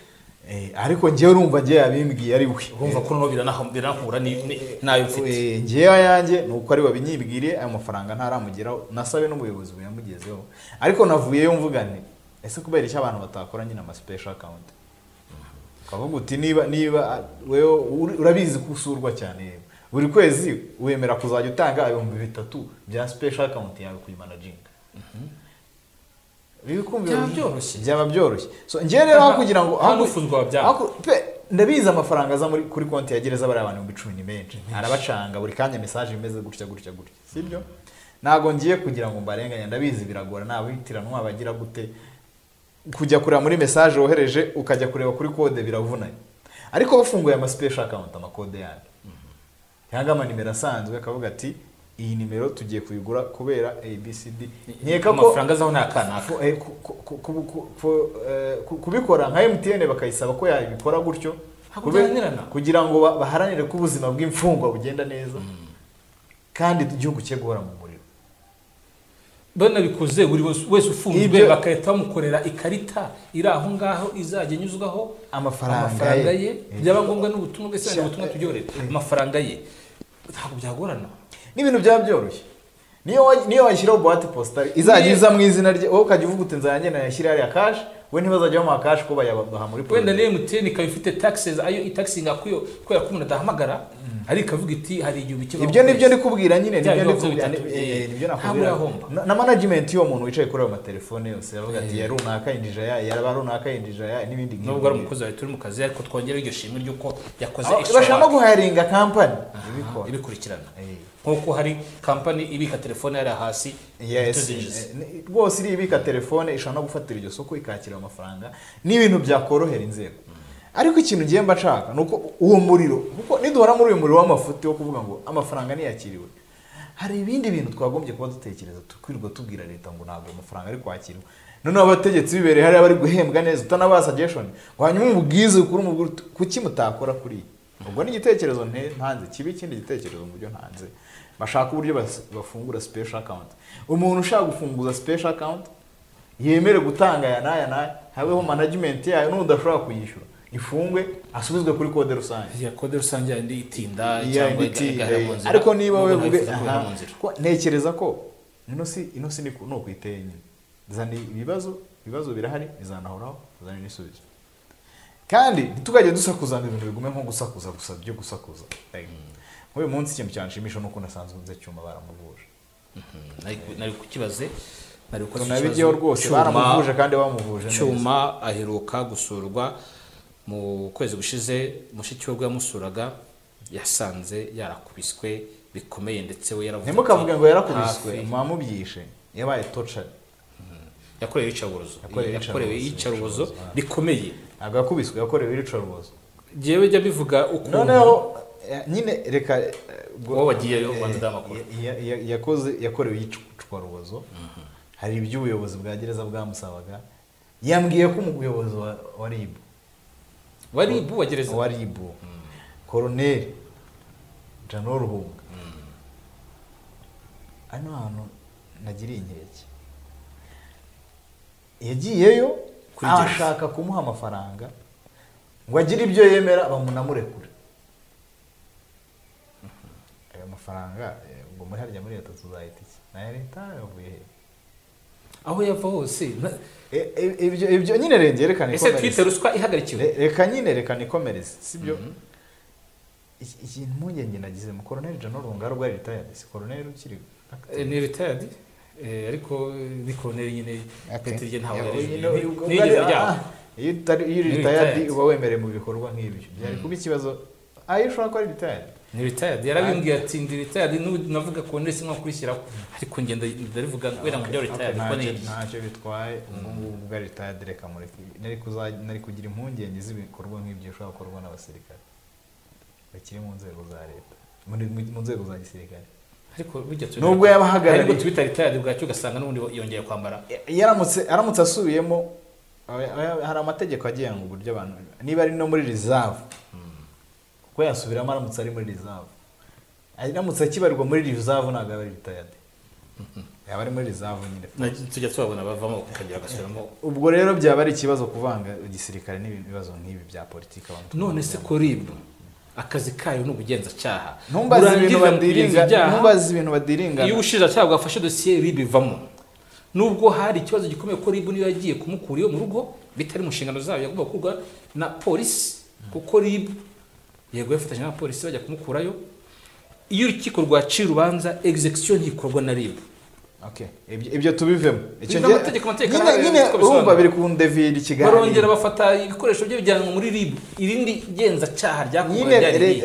S2: Ariko njyewe urumva njye yabimbwiye ari we.
S1: Urumva ko noneho biranahura n'ayo mfite.
S2: Njyewe ayanjye ni uko ari wabinyibwiriye, ayo mafaranga ntaramugeraho, nasabe n'ubuyobozi buyamugezeho. Ariko navuyeyo mvuga nti ese kubera icyo abantu batakora nyine ama special account, ukavuga uti niba wewe urabizi ko usurwa cyane, yewe buri kwezi wemera kuzajya utanga 3000 bya special account yawe kuyimanaginga.
S1: Byaba byoroshye.
S2: Byaba byoroshye. So njyewe rero aho kugira ngo
S1: Nta n'ufunzwe wabyanga.
S2: Ndabizi amafaranga aza muri kuri konti ya gereza, bariya abantu 10,000 ni menshi, arabacanga buri kanya, message imeze gutya gutya gutya, sibyo? Ntabwo ngiye kugira ngo mbarenganye, ndabizi biragora, nabitiranwa bagira gute, kujya kureba muri message wohereje ukajya kureba kuri code biravunanye. Ariko bafunguye ama special account, amakode yandi cyangwa amanimero asanzwe, akavuga ati iyi nimero tugiye kuyigura kubera ABCD, nkeka ko
S1: Amafaranga azaho ni akanaka.
S2: Kubikora nka MTN bakayisaba ko yabikora gutyo,
S1: Ntabwo byananirana.
S2: kugira ngo baharanire ko ubuzima bw'imfungwa bugenda neza kandi igihugu cye guhora mu muriro.
S1: Banabikoze, buri wese ufunzwe bagahita bamukorera ikarita iri aho ngaho izajya inyuzwaho
S2: amafaranga
S1: amafaranga
S2: ye.
S1: ye, byaba ngombwa n'ubutumwa bwe, se ubutumwa tubyorere, amafaranga ye, ntabwo byagorana.
S2: N'ibintu byaba byoroshye niyo washyiraho boîte postale izajya iza mu izina rye, wowe ukajya uvuga uti nzajya ngenda yashyira hariya cash, we ntibazajya bamuha cash ko bayabaha muri
S1: Wenda
S2: produit.
S1: ni MTN ikaba ifite taxes ayo itaxinga kuyo, kubera ko umuntu adahamagara, ariko ikavuga iti hari igihumbi kibaho
S2: Ibyo
S1: ku
S2: nibyo
S1: kwezi.
S2: ndi kubwira nyine,
S1: Bya
S2: nibyo ndi
S1: bibazo
S2: kubwira,
S1: bitatu,
S2: nibyo
S1: ntabwo
S2: nakubwira.
S1: yahomba.
S2: Na management y'uwo muntu wicaye kuri ayo matelefone yose yavuga ati ya runaka yinjije aya, yaba runaka yinjije aya, n'ibindi nk'ibyo.
S1: Nubwo ari umukozi wa leta uri mu kazi, ariko twongereho iryo shimwe ry'uko yakoze extra
S2: Bashobora no
S1: work.
S2: guharinga kampani ibikora.
S1: Ibikurikirana. Nk'uko hari kampani ibika telefone hariya hasi,
S2: Yes,
S1: tuzinjiza.
S2: Rwose iriya ibika telefone ishobora no gufatira iryo soko ikakira ayo mafaranga, n'ibintu byakorohera inzego. Ariko ikintu ngiye mba nshaka ni uko uwo muriro, kuko niduhora muri uyu muriro w'amafuti wo kuvuga ngo amafaranga ntiyakiriwe, hari ibindi bintu twagombye kuba dutekereza, tukwirirwa tubwira leta ngo ntabwo amafaranga ari kwakirwa, noneho abategetsi bibereye hariya bari guhembwa neza, utanabaha suggestion ngo hanyuma umubwize ukuri, umubwire uti, kuki mutakora kuri iyi? Ubwo ni igitekerezo ntanze kibi. Ikindi gitekerezo mu byo ntanze, bashaka uburyo bafungura special account. Umuntu ushaka gufunguza special account yemere gutanga aya n'aya n'aya, habeho management yayo, n'udashobora kuyishyura ifungwe, asubizwe kuri kode rusange.
S1: Ya kode rusange yandi itinda
S2: Iya,
S1: cyangwa
S2: indi
S1: igahera mu nzira.
S2: Ariko niba
S1: Nubwo
S2: we
S1: ntayifuza ko ihera mu nzira.
S2: Ntekereza ko ino si ni uko iteye nyine, zana ibibazo, ibibazo birahari, bizanahoraho, zana n'ibisubizo. Kandi ntitukajye dusakuza ngo ibintu bigume nko gusakuza gusa byo gusakuza. Like, nk'uyu munsi ikintu cyanshimisha ni uko nasanzwe nze Cyuma baramuvuje.
S1: Nari kukibaze, nari gukoza
S2: Tunabigeho
S1: ikibazo.
S2: rwose. Baramuvuje kandi bamuvuje neza.
S1: Cyuma aheruka gusurwa mu kwezi gushize. Mushiki we ubwo yamusuraga yasanze yarakubiswe bikomeye, ndetse we yaravuze ati,
S2: Ntimukavuge ngo yarakubiswe,
S1: hafi-
S2: mubamubyishe, yabaye tortured.
S1: Yakorewe iyicarubozo.
S2: Yakorewe
S1: Yakorewe
S2: iyicarubozo.
S1: iyicarubozo rikomeye.
S2: Ntabwo yakubiswe, yakorewe iyicarubozo.
S1: Jewe jya bivuga ukuntu
S2: noneho nyine reka
S1: wowe wagiyeyo ubanza udaha amakuru.
S2: Yakorewe iyicwarubozo. Hari iby'ubuyobozi bwa gereza bwamusabaga. Yambwiye ko umuyobozi wa RIB
S1: wa RIB wa gereza
S2: wa RIB Colonel Jeannot Ruhunga, hano hantu nagiriye inkeke, yagiyeyo ashaka kumuha amafaranga ngo agire ibyo yemera bamunamurekure. Ayo mafaranga ngo muri harya muri leta tuzahita iki? Na leta yavuye he?
S1: Aho yava hose
S2: ibyo nyine reka
S1: ese twite ruswa ihagarikiwe.
S2: Reka nyine reka nikomereze, sibyo? Ikintu impungenge nagize mu Colonel Jeannot Ruhunga rwa retired, si Colonel ukiri
S1: ni retired, ariko ni Colonel nyine peti rye ntawe yari ryabo.
S2: Iyo retired uba wemerewe mu bikorwa nk'ibyo byari kuba ikibazo. Ayo ushobora kuba ari retired,
S1: ni retired yarabimbwiye ati ndi retired, navuga Colonel sinko kurishyiraho, ariko ngenda ndarivuga wera ngo byo retired ko ni
S2: ntacyo bitwaye. Ubwo ngubwo bwa retired reka mureke. Nari kugira impungenge z'ibikorwa nk'ibyo ushobora gukorwa n'abasirikare bakiri mu nzego za leta, mu nzego za gisirikare.
S1: Ariko bijya
S2: nubwo yabahagarariye,
S1: ariko twita retired bwacyo ugasanga n'ubundi yongeye kwambara.
S2: Aramutse asubiyemo, hari amategeko agenga uburyo abantu niba ari no muri reserve, kuko yasubiramo aramutse ari muri reserve, aramutse akibarirwa muri reserve ntabwo aba ari retired, yaba ari muri reserve nyine
S1: tujya tubabona bavamo bakagira agasubiramo.
S2: Ubwo rero byaba ari ikibazo kuvanga igisirikare n'ibibazo nk'ibi bya politiki abantu.
S1: None se ko RIB akazi kayo ni ubugenzacyaha,
S2: ntumbaze ibintu badiringa.
S1: Iyo ubushinjacyaha bwafashe dosiye RIB ivamo, nubwo hari ikibazo gikomeye ko RIB niyo yagiye kumukura iyo mu rugo bitari mu nshingano zayo, yagomba gukurwa na polisi, kuko RIB yego yafatanyije na polisi bajya kumukurayo. Iyo urukiko rwaciye urubanza execution ntikorwa na RIB.
S2: Okay, ibyo tubivemo.
S1: Icyo nge
S2: nyine urumva biri kundevira ikiganiro.
S1: Barongera bafata ibikoresho bye bijyanwa muri RIB, irindi genzacyaha ryakorwa ryari.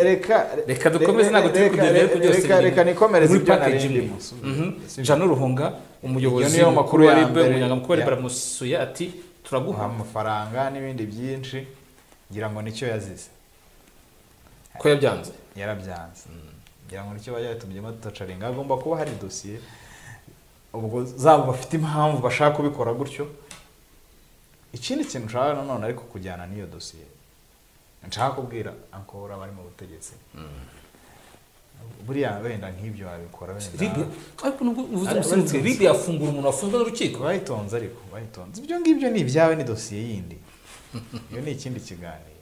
S1: Reka dukomeze, ntabwo turi kudevira ko byose.
S2: Reka nikomereze ibyo narindimo.
S1: Jeannot Ruhunga umuyobozi mukuru wa RIB, umunyamabanga wa RIB aramusuye ati turaguha
S2: amafaranga n'ibindi byinshi, ngira ngo nicyo yazize
S1: ko yabyanze.
S2: Yarabyanze. Ngira ngo nicyo bayatumye batacarenga, agomba kuba hari dosiye ubwo zabo bafite impamvu bashaka kubikora gutyo. Ikindi kintu nshaka nanone ariko kujyana n'iyo dosiye, nshaka kubwira ankora bari mu butegetsi, buriya wenda nk'ibyo babikora wenda,
S1: ariko nubwo uvuze umusinzi RIB yafungura umuntu wafunzwe n'urukiko
S2: bayitonze, ariko bayitonze ibyo ngibyo ni ibyawe, ni dosiye yindi, iyo ni ikindi kiganiro.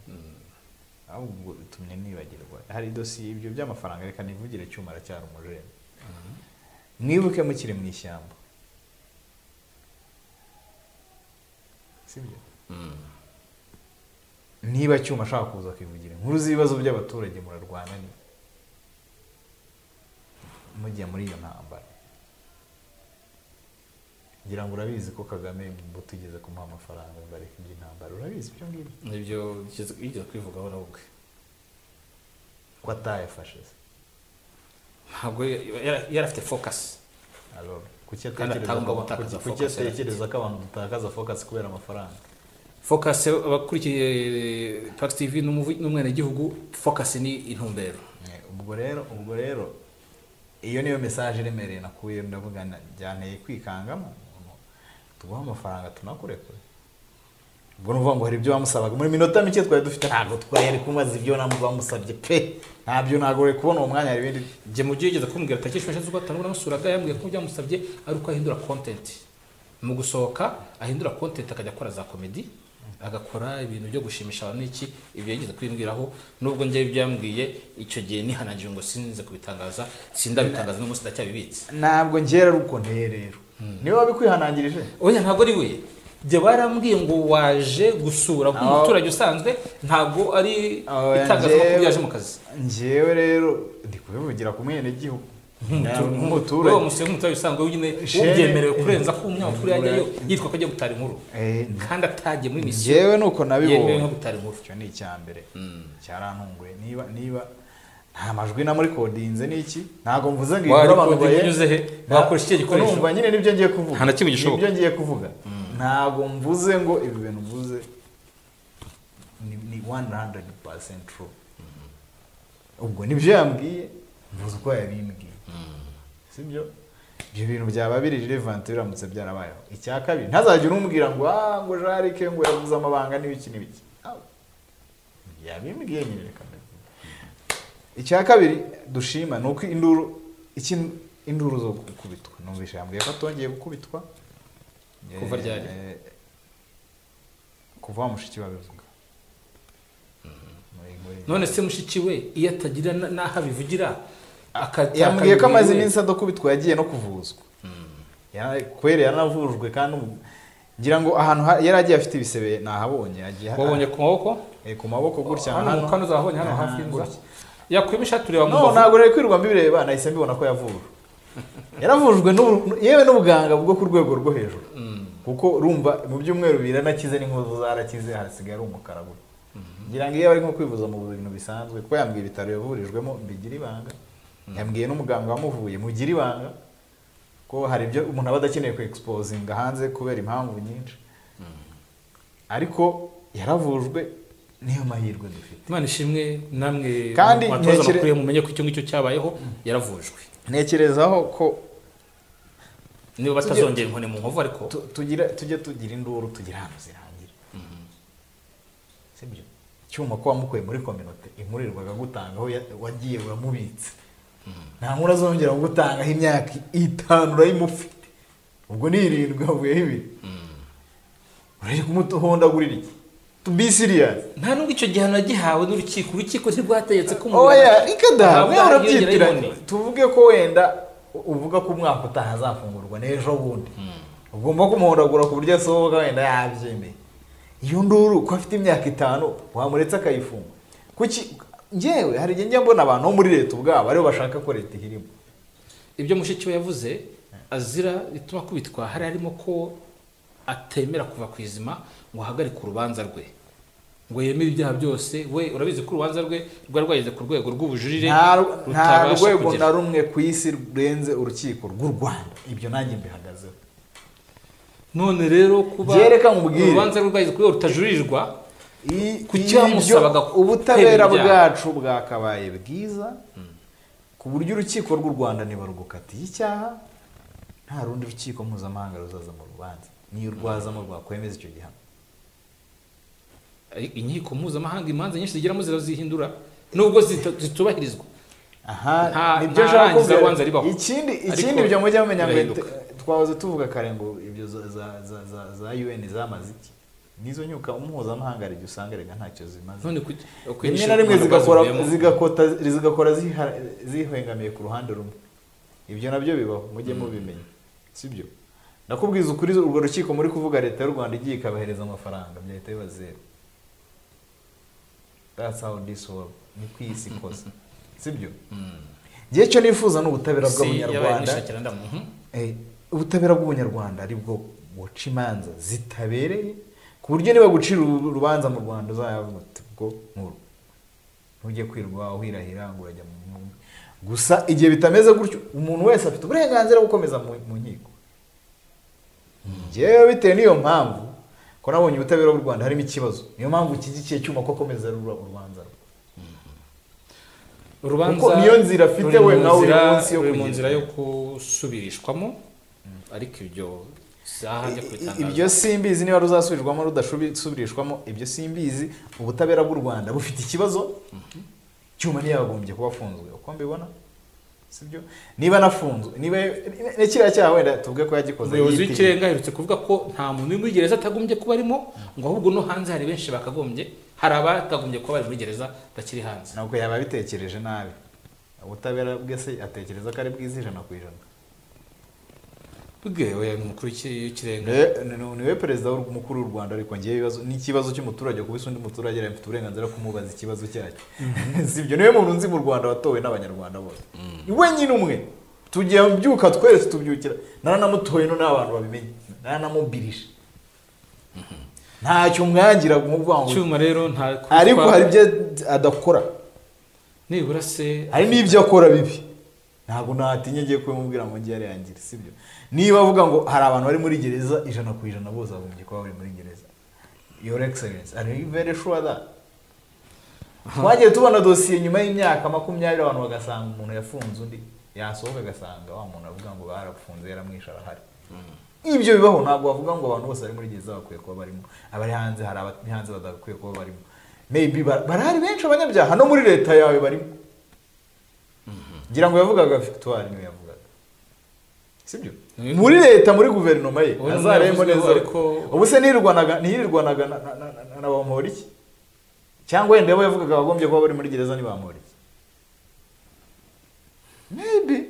S2: Ahubwo bitumye nibagirwa hari dosiye ibyo by'amafaranga. Reka nivugire Cyuma aracyari umujene. Mwibuke mukiri mu ishyamba, sibyo? Niba Cyuma ashaka kuza kwivugira inkuru z'ibibazo by'abaturage, murarwana ni mujya muri iyo ntambara. Ngira ngo urabizi ko Kagame butigeze kumuha amafaranga ngo areke iby'intambara, urabizi ibyo ngibyo?
S1: Nibyo yigeze kwivugaho nawe ubwe
S2: ko atayafashe.
S1: Ntabwo yari afite focus.
S2: Alors kuki atekereza ko abantu dutakaza focus kubera amafaranga?
S1: Focus abakurikiye Pax TV n'umwenegihugu, focus ni intumbero.
S2: Ubwo rero iyo niyo message iremereye nakuye, ndavuga byanteye kwikangamo, tuguha amafaranga tunakurekure. Ubwo nuvuga ngo hari ibyo bamusabaga muri minota mike twari dufite, ntabwo twari kumaza ibyo bamusabye pe, ntabyo nagore kubona uwo mwanya. Hari ibindi
S1: je mu gihe yigeze kumbwira tariki 16 z'ukwa gatanu namusuraga, yambwiye ko byamusabye ari uko ahindura content mu gusohoka, ahindura content akajya akora za comedy, agakora ibintu byo gushimisha abantu n'iki. Ibyo yigeze kwimbwiraho, nubwo njye byambwiye icyo gihe nihanangije ngo sinze kubitangaza, sindabitangaza n'umunsi ndacyabibitse.
S2: Ntabwo ngera ari uko nteye rero, niba wabikwihanangirije.
S1: Oya ntabwo ari we, jye barambwiye ngo waje gusura nk'umuturage usanzwe, ntabwo ari itangazamakuru yaje mu kazi.
S2: Njyewe rero ndi kubivugira ku mwenegihugu nk'umuturage,
S1: uwo umuturage usanzwe nyine ubyemerewe kurenza ko umunyamakuru yajyayo yitwa ko agiye gutara inkuru kandi atagiye muri misiyo.
S2: Njyewe nuko nabibonye,
S1: yemewe nko gutara inkuru.
S2: Icyo ni icya mbere cyarantunguye. Niba nta majwi namurikodinze n'iki, ntabwo mvuze ngo
S1: inkuru abantu bayinyuze he, bakoresha iki gikoresho.
S2: Urumva nyine nibyo ngiye kuvuga,
S1: nta na kimwe gishoboka,
S2: nibyo ngiye kuvuga. Ntabwo mvuze ngo ibi bintu mvuze Ni 100% true. Ubwo nibyo yambwiye, mvuze uko yabimbwiye. Sibyo? Ibyo bintu byaba biri relevant biramutse byarabayeho. Icya kabiri, ntazajya urumbwira ngo ngo Jarike ngo yavuze amabanga n'ibiki n'ibiki. Yabimbwiye nyine reka mbivuge. Icya kabiri dushima nuko induru zo gukubitwa. Numvishe yambwiye ko atongeye gukubitwa.
S1: Kuva ryari?
S2: Kuva mushiki babivuga.
S1: None se mushiki we iyo atagira naha bivugira
S2: yambwiye ko amaze iminsi adakubitwa yagiye no kuvuzwa. Kwere yaranavujwe kandi ngira ngo ahantu yari agiye afite ibisebe nahabonye agiye
S1: wabonye ku maboko?
S2: Ku maboko gutya
S1: hano kano zahabonye hano hafi y'inzu. Yakuyemo ishati ureba mu
S2: mbavu. No ntabwo rero kwirwa mbireba nahise mbibona ko yavujwe. Yaravujwe yewe n'ubuganga bwo ku rwego rwo hejuru. Kuko urumva mu byumweru biranakize n'inkovu zarakize hasigaye ari umukara gutya. Ngira ngo iyo bari nko kwivuza mu bintu bisanzwe kuko yambwiye ibitaro yavurijwemo mbigira ibanga. Yambwiye n'umuganga wamuvuye mugira ibanga ko hari ibyo umuntu aba adakeneye ku exposinga hanze kubera impamvu nyinshi. Ariko yaravujwe niyo mahirwe dufite.
S1: Imana ishimwe namwe mwatoza amakuru mumenye ko icyo ngicyo cyabayeho yaravujwe.
S2: Ntekerezaho ko
S1: niba batazongera inkoni mu nkovu ariko
S2: tujye tugira induru tugira ahantu zirangira. Sibyo? Cyuma ko wamukuye muri communauté inkurirwaga gutanga aho wagiye uramubitse. Nta nkuru azongera gutangaho imyaka 5 urayimufite. Ubwo ni 7 havuyeho 2. Uraje kumuhondagurira iki? To be serious.
S1: Nta nubwo icyo gihano yagihawe n'urukiko, urukiko ntirwategetse ko umuntu
S2: oya ikada we urabyitira. Tuvuge ko wenda uvuga ko umwaka utaha azafungurwa n'ejo bundi. Ugomba kumuhondagura ku buryo asohoka wenda yabyemeye. Iyo nduru ko afite imyaka 5 wamuretse akayifunga. Kuki njewe hari igihe njya mbona abantu bo muri leta ubwabo aribo bashaka ko leta ihirimo.
S1: Ibyo mushiki we yavuze azira ituma kubitwa hari harimo ko atemera kuva ku izima ngo ahagarike urubanza rwe ngo yemere ibyaha byose. We urabizi ko urubanza rwe rwari rwageze ku rwego rw'ubujurire
S2: nta rwego na rumwe ku isi rurenze urukiko rw'u Rwanda. Ibyo nanjye mbihagazeho.
S1: None rero kuba urubanza rwe rwageze ku rwego rutajurirwa kucyamusabaga
S2: ubutabera bwacu bwakabaye bwiza ku buryo urukiko rw'u Rwanda nibarugukatiye icyaha nta rundi rukiko mpuzamahanga ruzaza mu rubanza niyo rwazamo rwakwemeza icyo gihano.
S1: Inkiko mpuzamahanga imanza nyinshi zigeramo zirazihindura nubwo zitubahirizwa.
S2: Aha nibyo nshaka kuvuga. Ikindi ibyo mujya mumenya ngo twahoze tuvuga kare ngo ibyo za UN zamaze iki nizo nyuka umuhuzamahanga ari usanga rega ntacyo zimaze.
S1: None
S2: rimwe na rimwe zigakora zihengamiye ku ruhande rumwe. Ibyo nabyo bibaho mujye mubimenya. Sibyo? Nakubwiza ukuri urwo rukiko muri kuvuga leta y'u Rwanda igiye ikabahereza amafaranga byahita biba zero. That's how this world ni kwisi kose. Sibyo? Giye cyo nifuza n'ubutabera bw'Abanyarwanda. Ubutabera bw'Abanyarwanda aribwo buca imanza zitabereye ku buryo niba gucira urubanza mu Rwanda uzayavuga uti bwo nkuru ntujye kwirwa uhirahira ngo urajya mu gusa igihe bitameze gutyo umuntu wese afite uburenganzira bwo gukomeza mu nkiko. Njyewe bitewe n'iyo mpamvu ko nabonye ubutabera bw'u Rwanda harimo ikibazo niyo mpamvu kigikiye cyuma ko akomeza urubanza
S1: urubanza
S2: niyo nzira afite we nawe uri munsi yo
S1: mu nzira yo gusubirishwamo ariko ibyo
S2: ibyo simbizi niba ruzasubirwamo rudasubirishwamo ibyo simbizi. Ubutabera bw'u Rwanda bufite ikibazo. Cyuma ntiyagombye kuba afunzwe uko mbibona. Sibyo? Niba nafunzwe niba kiriya cyaha wenda tuvuge ko yagikoze
S1: umuyobozi w'ikirenga aherutse kuvuga ko nta muntu uri muri gereza atagombye kuba arimo ngo ahubwo no hanze hari benshi bakagombye hari abatagombye kuba bari muri gereza bakiri hanze.
S2: Ntabwo yaba abitekereje nabi. Ubutabera bwe se atekereza ko ari bwiza 100%.
S1: Bwewe umukuru w'ikirenga
S2: niwe perezida mukuru w'u Rwanda ariko ngiye ibibazo n'ikibazo cy'umuturage kubisa undi muturage afite uburenganzira kumubaza ikibazo cyacyo. Sibyo? Niwe muntu nzi mu Rwanda watowe n'Abanyarwanda bose. We nyine umwe tugiye byuka twese tubyukira naranamutoye no n'abantu babimenye naranamubirisha ntacyo mwangira kumuvuga ngo
S1: cyuma rero nta
S2: ariko hari ibyo adakora
S1: nibura se
S2: hari n'ibyo akora bibi ntabwo natinye ngiye kubimubwira ngo ngiye arangira. Sibyo? Niba avuga ngo hari abantu bari muri gereza 100% bose bagombye kuba bari muri gereza Your Excellency, are you very sure that? Twagiye tubona dosiye nyuma y'imyaka 20 abantu bagasanga umuntu yafunze undi, yasohoka agasanga wa muntu avuga ngo barafunze yaramwishe arahari. Ibyo bibaho, ntabwo bavuga ngo abantu bose bari muri gereza bakwiye kuba barimo, abari hanze hari abari hanze badakwiye kuba barimo. Maybe barahari benshi abanyabyaha no muri leta yawe barimo. Ngira ngo yavugaga Victoire niwe yavugaga, sibyo? Muri leta, muri guverinoma ye azaremo neza. Ubu se ntiyirirwanaga na Bamporiki? Cyangwa wenda yabo yavugaga bagombye kuba bari muri gereza ni Bamporiki? Maybe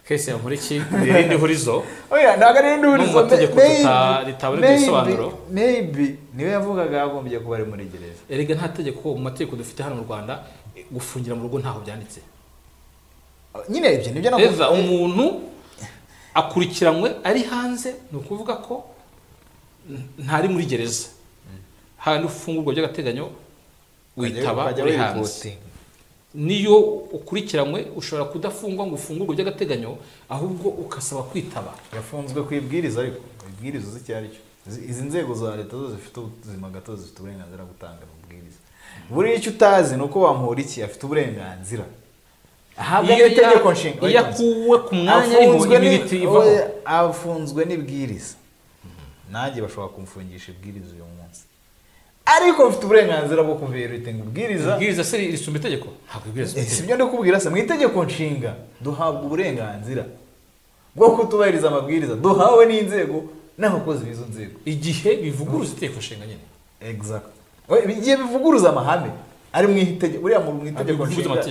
S1: kese ya Bamporiki ni irindi hurizo.
S2: Oya, ntabwo ari irindi hurizo.
S1: Mu mategeko ritabura ibisobanuro.
S2: Maybe niwe yavugaga yagombye kuba ari muri gereza.
S1: Erega nta tegeko mu mategeko dufite hano mu Rwanda gufungira mu rugo ntaho byanditse.
S2: Nyine ibyo nibyo navuga.
S1: Umuntu akurikiranywe ari hanze, ni ukuvuga ko ntari muri gereza. Handi ufungurwa by'agateganyo witaba uri hanze. Niyo ukurikiranywe ushobora kudafungwa ngo ufungurwe by'agateganyo, ahubwo ukasaba kwitaba.
S2: Yafunzwe ku ibwiriza, ariko ibwiriza uzi icyo ari cyo. Izi nzego za leta zo zifite ubuzima gatozi, zifite uburenganzira bwo gutanga amabwiriza. Buriya icyo utazi ni uko Bamporiki afite uburenganzira ahabwa n'itegeko nshinga.
S1: Iyo akuwe ku mwanya ariho immunity ivaho.
S2: Afunzwe n'ibwiriza. Nanjye bashobora kumfungisha ibwiriza uyu munsi, ariko mfite uburenganzira bwo kuviolatinga ibwiriza.
S1: Ibwiriza se risumba itegeko? Ntabwo ibwiriza.
S2: Sibyo ndikubwira se, mu itegeko nshinga duhabwa uburenganzira bwo kutubahiriza amabwiriza duhawe n'inzego n'abakozi b'izo nzego
S1: igihe bivuguruza itegeko nshinga nyine.
S2: Exact. Igihe bivuguruza amahame ari mu itegeko, buriya mu itegeko nshinga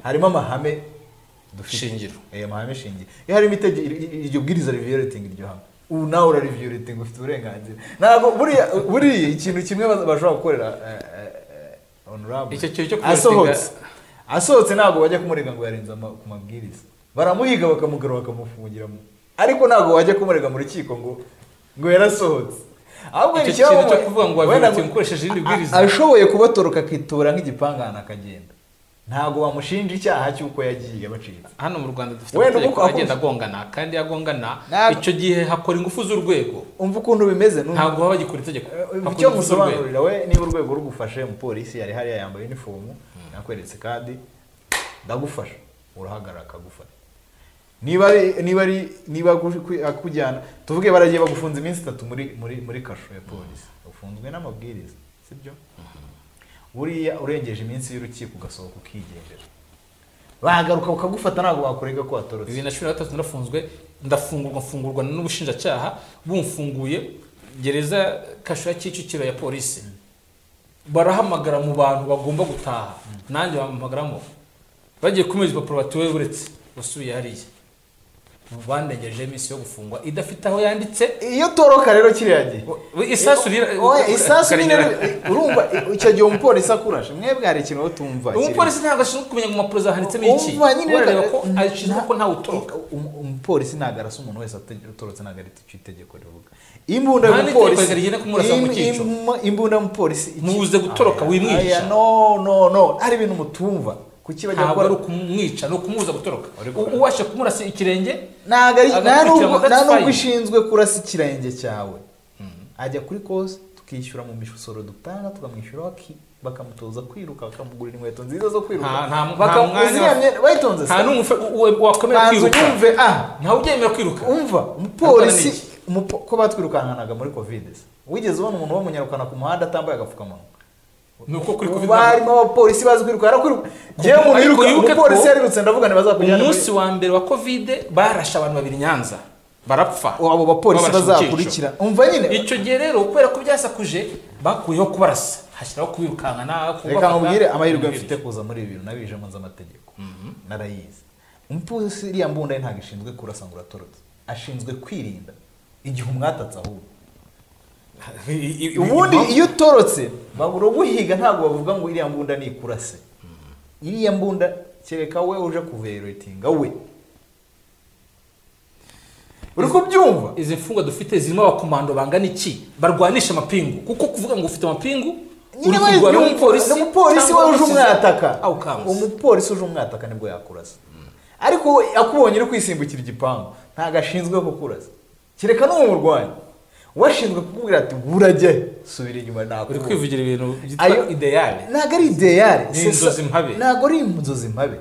S2: harimo amahame dufite
S1: shingiro.
S2: Amahame shingiro. Iyo harimo itegeko iryo bwiriza riviolating iryo hame, ubu nawe urariviolating, ufite uburenganzira. Ntabwo buriya ikintu kimwe bashobora gukorera honorable
S1: icyo cyo
S2: asohotse ntabwo bajya kumurega ngo yarenze ku mabwiriza, baramuhiga bakamugarura bakamufungiramo, ariko ntabwo wajya kumurega mu rukiko ngo yarasohotse. Ahubwo
S1: icyo kintu cyo kuvuga ngo waviolating ukoresheje irindi bwiriza,
S2: ashoboye kubatoroka akitura nk'igipangana akagenda, ntabwo bamushinja icyaha cy'uko yagiye bacitse.
S1: Hano mu Rwanda dufite amategeko agenda agongana, kandi agongana icyo gihe hakora ingufu z'urwego.
S2: Umva ukuntu bimeze,
S1: ntabwo baba bagikora itegeko.
S2: Icyo musobanurira we, niba urwego rugufashe, umupolisi yari hariya yambaye uniform, yakweretse kadi ndagufasha, urahagarara akagufata. Niba akujyana, tuvuge baragiye bagufunza iminsi 3 muri kasho ya polisi, ufunzwe n'amabwiriza, sibyo? Buriya urengeje iminsi y'urukiko ugasohoka ukigendera, bagaruka bakagufata, ntabwo bakurega ko watorotse.
S1: 2013 narafunzwe, ndafungurwa n'ubushinjacyaha bumfunguye gereza kasho ya Kicukiro ya polisi. Barahamagara mu bantu bagomba gutaha, nanjye bampamagaramo, bagiye kumeza ibipapuro bati wowe uretse wasubiye hariya. Bandengeje iminsi yo gufungwa idafite aho yanditse.
S2: Iyo toroka rero kiriya gihe
S1: isasu
S2: nyine, urumva icyo gihe umupolisi akurashe, mwebwe hari ikintu tumva.
S1: Umupolisi ntabwo ashinzwe kumenya ngo impapuro zahanditsemo iki, urareba ko ashinzwe ko ntawe utoroka.
S2: Umupolisi ntabwo arasa umuntu wese utorotse, ntabwo ari icyo itegeko rivuga. Imbunda y'umupolisi imbunda y'umupolisi
S1: mubuze gutoroka wimwica.
S2: No, hari ibintu mutumva. Kuki bajya
S1: gukora kumwica no kumubuza gutoroka? Uwashe kumurasa ikirenge
S2: ntabwo nubwo ishinzwe kurasa ikirenge cyawe, ajya kuri kose tukishyura mu misoro dutanga, tukamwishyura bakamutoza kwiruka, bakamugurira inkweto nziza zo kwiruka,
S1: nta n'umwe wakwemera kwiruka. Ntawe ubyemera kwiruka.
S2: Umva umupolisi ko batwirukankanaga muri covid, wigeze ubona umuntu bamunyarukana ku muhanda atambaye agapfukamunwa?
S1: Nuko kuri covid
S2: barimo abapolisi bazi kwiruka, yarakwiruka. Ngewe umuntu yiruka, umupolisi yarirutse, ndavuga nti bazakujyana.
S1: Umunsi wa mbere wa covid barashe abantu babiri Nyanza barapfa.
S2: Abo bapolisi bazakurikira. Umva nyine
S1: icyo gihe rero kubera ko byasakuje bakuyeho kubarasa, hashyiraho kubirukankana.
S2: Reka nkubwire amahirwe mfite kuza muri ibi bintu, nabijemo nzi amategeko, narayize. Umupolisi iriya mbunda ntabwo ishinzwe kurasa ngo uratorotse, ashinzwe kwirinda igihe umwatatse. Ahubwo ubundi iyo utorotse baguhiga, ntabwo bavuga ngo iriya mbunda ni ikurase. Iriya mbunda kereka we uje kuviolatinga we. Uri kubyumva?
S1: Izi mfungwa dufite zirimo abakomando bangana iki barwanisha amapingu, kuko kuvuga ngo ufite amapingu uri kurwana n'umupolisi,
S2: umupolisi we uje umwataka, umupolisi uje umwataka nibwo yakurasa. Ariko akubonye uri kwisimbukira igipangu ntabwo ashinzwe kukurasa, kereka n'umurwanyi. Washinzwe kukubwira ati burajye subira inyuma ntabwo
S1: uri kwivugira ibintu byitwa ideyale.
S2: Ntabwo ari ideyale,
S1: ni inzozi mpabe.
S2: Ntabwo ari inzozi mpabe.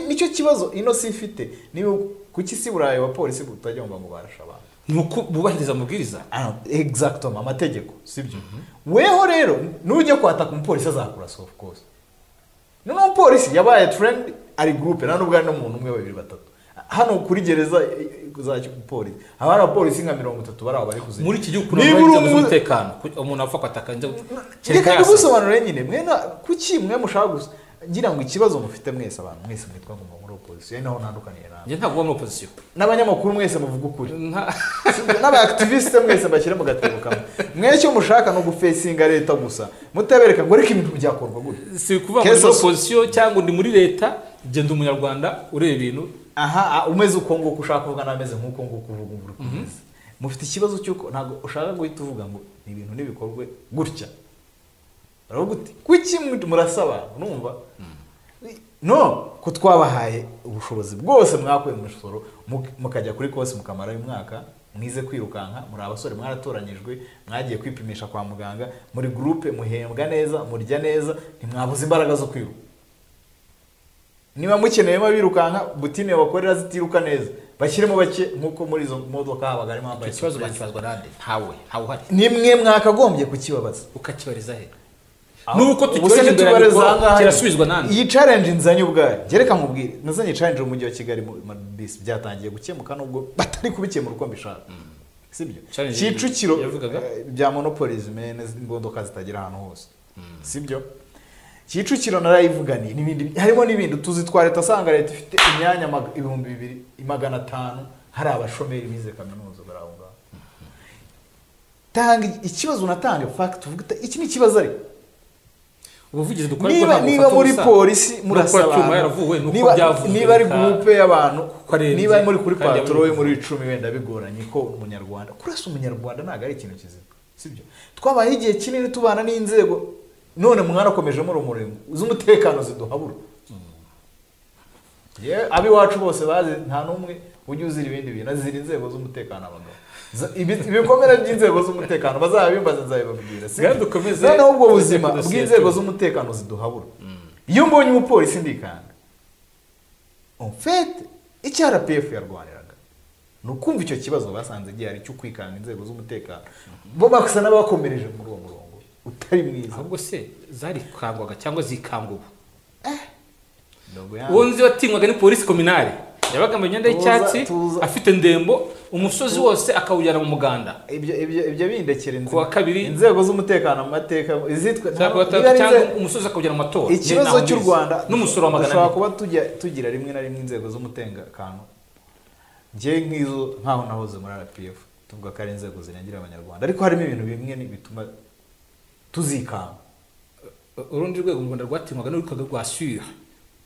S2: Nicyo kibazo ino si ifite. Niba kuki si Burayi abapolisi butajya ngo barasha abantu
S1: nuko bubahiriza amabwiriza.
S2: Exactement, amategeko, sibyo? Weho rero nujya kwataka umupolisi azakurasa of course. None umupolisi yabaye trend ari groupe nta nubwo ari n'umuntu umwe babiri batatu. Hano kuri gereza za polisi haba hari abapolisi nka 30 bari aho bari kuziga
S1: muri iki gihugu ntabwo umutekano umuntu apfa kwataka njya
S2: reka ndigusobanurire nyine mwe kuki mwe mushaka gusa ngira ngo ikibazo mufite mwese abantu mwese mwitwa ngo muri opposition naho ntandukaniye nawe.
S1: Njye ntabwo muri opposition
S2: n'abanyamakuru mwese muvuga ukuri n'aba activiste mwese bashyira mu gatebo kamwe. Mwe cyo mushaka no gufesinga leta gusa mutabereka ngo reka ibintu byakorwa gute.
S1: Si kuva muri opposition cyangwa ndi muri leta genda umunyarwanda ureba ibintu
S2: aha umeze uko ngo ushaka kuvuga nameze nkuko ngo kuvuga umvura kumeze. Mufite ikibazo cyuko ntabwo ushaka guhita uvuga ngo ni ibintu nibikorwe gutya. Baravuga kuki murasaba numva no ko twabahaye ubushobozi bwose mwakuye mu misoro mukajya kuri kose mukamara umwaka mwize kwirukanka muri abasore mwaratoranyijwe mwagiye kwipimisha kwa muganga muri groupe muhembwa neza murya neza ntimwabuze imbaraga zo kwiruka. Niba mukeneyemo birukanka butine bakorera zitiruka neza bashyiremo bake nkuko muri izo modoka habaga harimo ambaye.
S1: Ikibazo bakibazwa nande? Ntawe ntawe uhari.
S2: Nimwe mwakagombye kukibabaza.
S1: Ukakibariza he? Nuko tukibaza imbere kirasubizwa nande?
S2: Iyi challenge nzanye ubwayo gereka nkubwire nazanye challenge mu mujyi wa Kigali mu bisi byatangiye gukemuka nubwo batari kubikemura uko mbishaka. Sibyo? Kicukiro bya monopolism n'imodoka zitagera ahantu hose. Sibyo? Kicukiro narayivuganiye n'ibindi harimo n'ibindi tuzi twa leta asanga leta ifite imyanya 2500 hari abashomeri bize kaminuza baraho ngaho. Tanga ikibazo unatanga fact uvuga iki ni ikibazo ariko
S1: ubuvugizi dukora ko
S2: niba muri polisi murasaba niba ari groupe y'abantu niba muri kuri patrol muri 10 wenda bigoranye ko umunyarwanda kurasa umunyarwanda ntago ari ikintu kizima. Sibyo? Twabaye igihe kinini tubana n'inzego none mwarakomeje muri umurimo z'umutekano ziduhabura. Ye abi wacu bose bazi nta numwe ujye uzira ibindi bintu azira inzego z'umutekano abagabo. Ibikomere by'inzego z'umutekano bazabimbaza nzabibabwira. Sibyo? Noneho ubwo buzima bw'inzego z'umutekano ziduhabura. Iyo mbonye umupolisi ndikanga. En fait icyo RPF yarwaniraga ni ukumva icyo kibazo basanze gihari cyo kwikanga inzego z'umutekano. Bo bakasa n'abakomereje muri uwo murongo utari mwiza.
S1: Ahubwo se zarikangwaga cyangwa zikanga ubu? Uwo nzi watinywaga ni polisi kominale yabaga mu myenda y'icyatsi afite ndembo umusozi wose akawujyana mu muganda.
S2: Ibyo bindekera
S1: kuwa kabiri
S2: inzego z'umutekano mu mateka izitwa
S1: cyangwa umusozi akawujyana mu matora.
S2: Ikibazo cy'u Rwanda
S1: n'umusoro wa 400
S2: dushobora kuba tugira rimwe na rimwe inzego z'umutekano ngiye nk'izo nkaho nahoze muri RPF tuvuga ko ari inzego zirengera abanyarwanda ariko harimo ibintu bimwe bituma tuzikanga.
S1: Urundi rwego mu Rwanda rwatinywaga n'urwego rwa SUR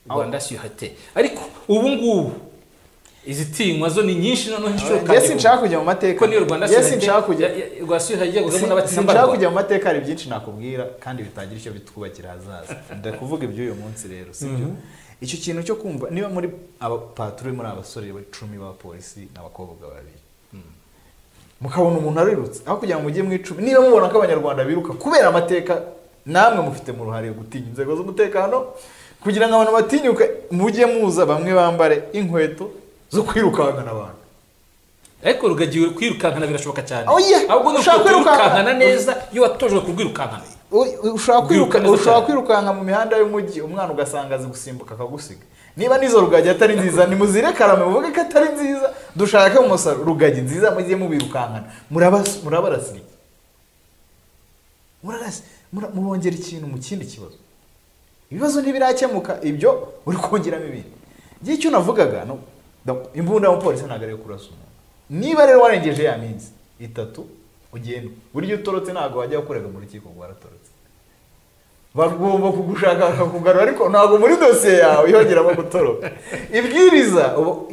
S1: Rwanda Sûreté ariko ubu ngubu izitinywa zo ni nyinshi noneho inshuro
S2: kandi. Yes nshaka kujya mu mateka.
S1: Ko niyo Rwanda
S2: Yes nshaka kujya
S1: rwa SUR yajyagamo n'abatsimbarwa.
S2: Nshaka kujya mu mateka hari byinshi nakubwira kandi bitagira icyo bitwubakira hazaza. Ndakuvuga ibyo uyu munsi rero sibyo? Icyo kintu cyo kumva niba muri aba patrouille muri abasore 10 ba polisi n'abakobwa babiri mukabona umuntu arirutse aho kugira ngo mujye mu 10 niba mubona ko abanyarwanda biruka kubera amateka namwe mufite mu ruhare gutinya inzego z'umutekano kugira ngo abantu batinyuke mujye muza bamwe bambare inkweto zo kwirukankana abantu.
S1: Ariko rugagiwe kwirukankana birashoboka cyane. Ahubwo no kwirukankana neza iyo watojwe kurwirukankana.
S2: Ushaka kwirukanka mu mihanda y'umujyi umwana ugasanga azi gusimbuka akagusiga. Niba nizo rugagi atari nziza nimuzire karame muvuge ko atari nziza dushake umusaruro rugagi nziza mujye mubirukankana murabarasira. Murarasi mubongera ikintu mu kindi kibazo. Ibibazo ntibirakemuka ibyo uri kongeramo ibindi. Ngiye icyo navugaga no imbunda y'umupolisi ntabwo ari kurasa umuntu. Niba rero warengeje ya minsi 3 ugenda buryo utorotse ntabwo wajya kurega mu rukiko ngo waratorotse. Bagomba kugushaka bakakugarura ariko ntabwo muri dosiye yawe yongeramo gutoroka. Ibwiriza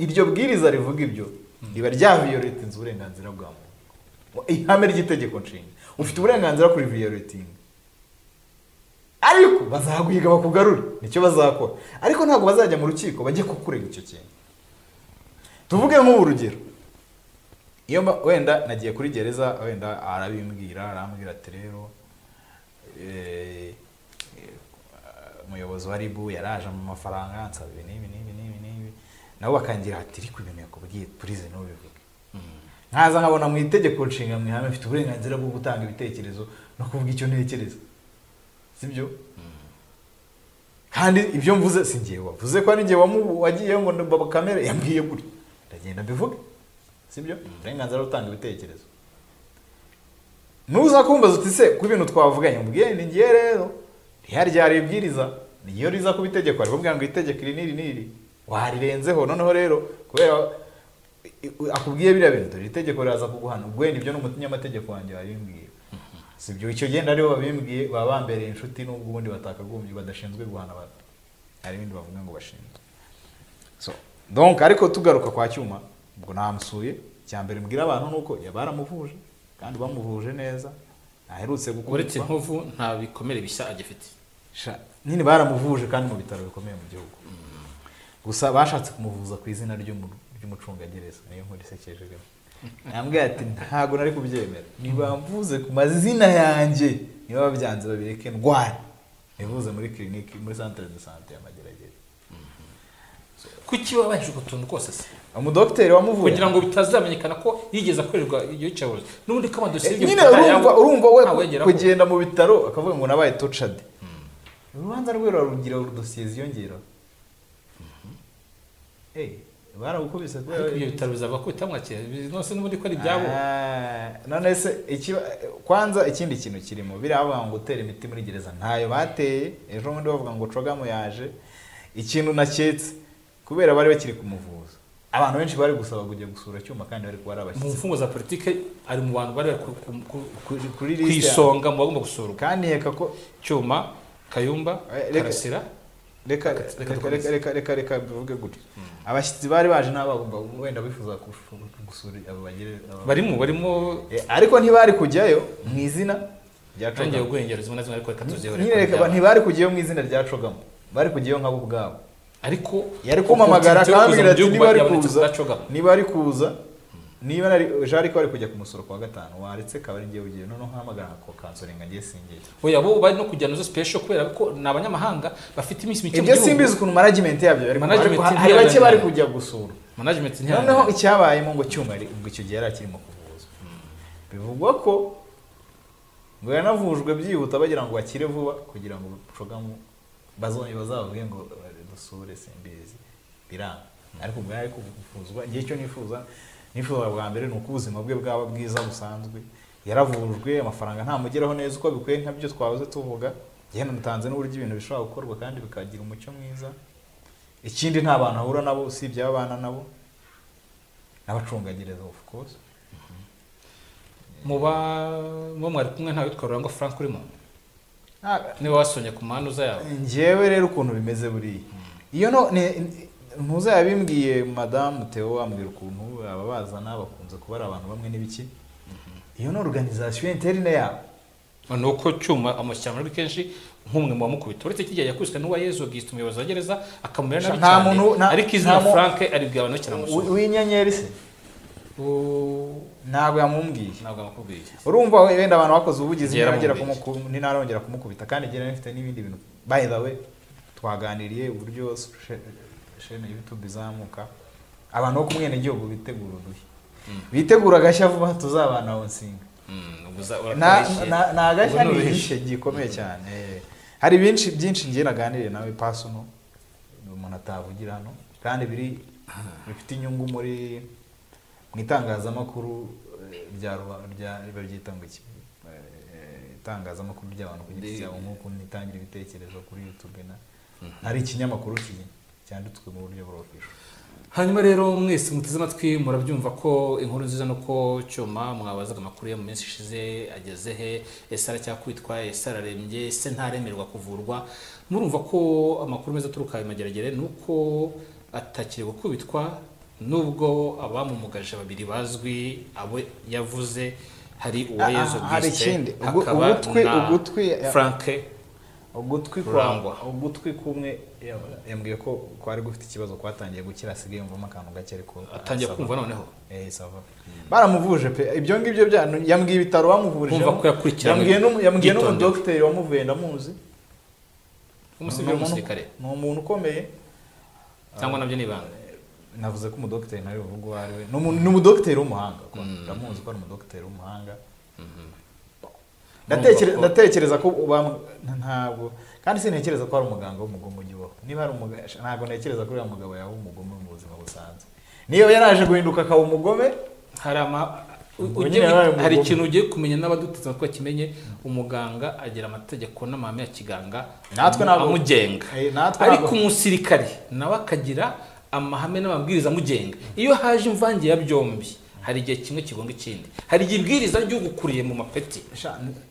S2: iryo bwiriza rivuga ibyo riba ryaviolatinze uburenganzira bwa muntu. Ihame ry'itegeko nshinga ufite uburenganzira kuri violating. Ariko bazaguhiga bakugarure nicyo bazakora. Ariko ntabwo bazajya mu rukiko bajye kukurega icyo kintu. Tuvuge nk'ubu urugero. Iyo wenda nagiye kuri gereza, wenda arabimbwira, arambwira ati rero umuyobozi wa RIB yaraje mu mafaranga ansaba ibi n'ibi n'ibi n'ibi n'ibi, nabo bakangira ati ariko ibintu yakubwiye purize ntubivuge. Nkaza nkabona mu itegeko nshinga mu ihame mfite uburenganzira bwo gutanga ibitekerezo no kuvuga icyo ntekereza, sibyo? Kandi ibyo mvuze si njye wavuze ko ari njye wagiye ngo baba kamere yambwiye gutya, ndagenda mbivuge, sibyo? Uburenganzira bwo gutanga ibitekerezo. Nuza kumbaza uti se ku bintu twavuganye mbwiye ni ngiye rero ntiharyari ibwiriza niyo riza kuba itegeko, ariko ngo itegeko iri n'iri n'iri warirenzeho. Noneho rero kubera akubwiye biriya bintu dore itegeko riraza kuguhana, ubwo wenda ibyo n'umunyamategeko wanjye wabimbwiye, sibyo? Icyo genda aribo babimbwiye baba bambereye inshuti, n'ubwo ubundi batakagombye badashinzwe guhana abantu, hari ibindi bavuga ngo bashinzwe. So donc ariko tugaruka kwa Cyuma, ubwo namusuye, icya mbere mbwira abantu nuko baramuvuje kandi bamuvuje neza, aherutse gukubitwa,
S1: uretse inkovu nta bikomere bishya agifite.
S2: Nyine baramuvuje kandi mu bitaro bikomeye mu gihugu. Gusa bashatse kumuvuza ku izina ry'umucungagereza, niyo nkuru isekeje rero. Yambwiye ati ntago nari kubyemera, nibamvuze ku mazina yanjye, niba babyanze babireke ndware, nivuze muri clinique muri centre de santé ya Mageragere.
S1: Kuki babanje utuntu kose se?
S2: Umudokiteri wamuvuye
S1: kugira ngo bitazamenyekana ko yigeze akorerwa iyo cyabuze n'ubundi ko amadosiye
S2: nyine urumva we kugenda mu bitaro akavuga ngo nabaye tortured. Urubanza rwe rugira dosiye ziyongera. Baragukubise
S1: ariko ibyo bitaro bizavuga ko bitamwakira nose n'ubundi ko ari ibyabo.
S2: None se kwanza ikindi kintu kirimo biriya bavuga ngo gutera imiti muri gereza ntayo bateye, ejo bundi bavuga ngo Cogamo yaje, ikintu naketse kubera bari bakiri kumuvuza abantu benshi bari gusaba kujya gusura Cyuma kandi bari kuba ari abashyitsi.
S1: Mu mfungo za politike ari mu bantu bari ku isonga mu bagomba gusurwa,
S2: kandi nkeka ko
S1: Cyuma, Kayumba, Karasira.
S2: Reka reka reka reka bivuge gutyo, abashyitsi bari baje n'abagomba wenda bifuza gusura abo bagere
S1: barimo
S2: ariko ntibari kujyayo mu izina rya Cogamo.
S1: Ngiye guhengera zimwe na zimwe ariko reka tuzihore.
S2: Ntibari kujyayo mu izina rya Cogamo, bari kujyayo nk'abo ubwabo.
S1: Ariko
S2: yari kumamagara akambwira ati niba ari kuza niba nari jari ko ari kujya kumusura kwa gatanu waretse kaba ari ngiye ugiye, noneho nkahamagara ko kansoringa ngiye singiye.
S1: Oya bo bari no kujyana zo special kubera ko ni abanyamahanga bafite iminsi mike.
S2: Ibyo simbizi ukuntu management yabyo ariko hari bake bari kujya gusura
S1: management.
S2: Noneho icyabayemo ngo Cyuma ari ubwo icyo gihe yari akirimo kuvuzwa, bivugwa ko ngo yanavujwe byihuta bagira ngo bakire vuba kugira ngo Cogamo bazonye bazavuge ngo dusure simbizi biranga. Ariko ubwo yari kuvuzwa, ngiye icyo nifuza bwa mbere ni uko ubuzima bwe bwaba bwiza busanzwe. Yaravujwe amafaranga ntamugeraho neza uko bikwiye nkabyo twahoze tuvuga, njye namutanze n'uburyo ibintu bishobora gukorwa kandi bikagira umucyo mwiza. Ikindi nta bantu ahura nabo usibye abana nabo n'abacungagereza of course.
S1: Muba mwari kumwe ntawe witwa Rurangwa Frank urimo niba wasonye ku manuza yawe?
S2: Njyewe rero ukuntu bimeze buriya iyo no ntuza yabimbwiye madamu Theo ambwira ukuntu ababazana bakunze kuba ari abantu bamwe n'ibiki, iyo no organisation interne yabo
S1: nuko Cyuma amushyira muri kenshi nk'umwe mu bamukubita, uretse kijya yakubiswe n'uwa Yezu Augustin umuyobozi wa gereza akamubera nabi cyane, ariko izina Frank aribwiye abantu kiramusura
S2: w'inyenyeri se ntabwo yamumbwiye,
S1: ntabwo amukubwiye.
S2: Urumva wenda abantu bakoze ubugizi ntinarongera kumukubita, kandi ngira nifite n'ibindi bintu. By the way twaganiriye uburyo shene YouTube izamuka, abantu bo kumwene gihugu bitegura udushya, bitegura agashya vuba tuzabana aho nsinga. Na agashya ni igishe gikomeye cyane. Hari byinshi byinshi ngiye naganiriye nawe personal umuntu atavugira hano, kandi biri bifite inyungu muri mu itangazamakuru rya babyita ngo iki itangazamakuru ry'abantu ku giti cyabo, nk'uko nitangira ibitekerezo kuri YouTube na hari ikinyamakuru cyanditswe mu buryo bw'official.
S1: Hanyuma rero mwese muteze amatwi murabyumva ko inkuru nziza nuko Cyuma mwabazaga amakuru yo mu minsi ishize ageze he, ese aracyakubitwa, ese ararembye, ese ntaremerwa kuvurwa. Murumva ko amakuru meza aturuka i Mageragere nuko atakiri gukubitwa, nubwo abamumugaje babiri bazwi abo yavuze hari Uwayezu
S2: Augustin,
S1: hakaba
S2: ugutwi
S1: Frank.
S2: Ugutwi kwa
S1: Rurangwa.
S2: Ugutwi kumwe yambwiye ko kwari gufite ikibazo, kwatangiye gukira, asigaye yumvamo akantu gake, ariko
S1: Atangiye
S2: ça va.
S1: kumva noneho.
S2: Ça va. Baramuvuje pe, ibyo ngibyo bya yambwiye ibitaro bamuvurije.
S1: Kumva ko yakurikiranwe
S2: Yambwiye
S1: byitondewe.
S2: n'umudogiteri wamuvuye, ndamuzi.
S1: Umusivili, umusirikare?
S2: Ni umuntu ukomeye.
S1: Cyangwa nabyo ni ibanga?
S2: Navuze ko umudogiteri ntari buvuge uwo ari we. Ni umudogiteri w'umuhanga, ko ndamuzi ko ari umudogiteri w'umuhanga. Ndatekereza ko ntabwo, kandi sintekereza ko hari umuganga w'umugome ujya ubaho. Niba hari umuganga, ntabwo ntekereza ko uriya mugabo yaba umugome mu buzima busanzwe. Niyo yaraje guhinduka akaba umugome,
S1: Hari ama
S2: Ubwo
S1: ujye
S2: nyine yabaye
S1: hari
S2: umugome.
S1: ikintu ugiye kumenya n'abaduteze amatwi bakimenye: umuganga agira amategeko n'amahame ya kiganga
S2: Natwe ntabwo-
S1: amugenga,
S2: Natwe
S1: ariko
S2: ntabwo-
S1: umusirikare nawe akagira amahame n'amabwiriza amugenga. Iyo haje imvange ya byombi, hari igihe kimwe kigonga ikindi, hari igihe ibwiriza ry'ugukuriye mu mapeti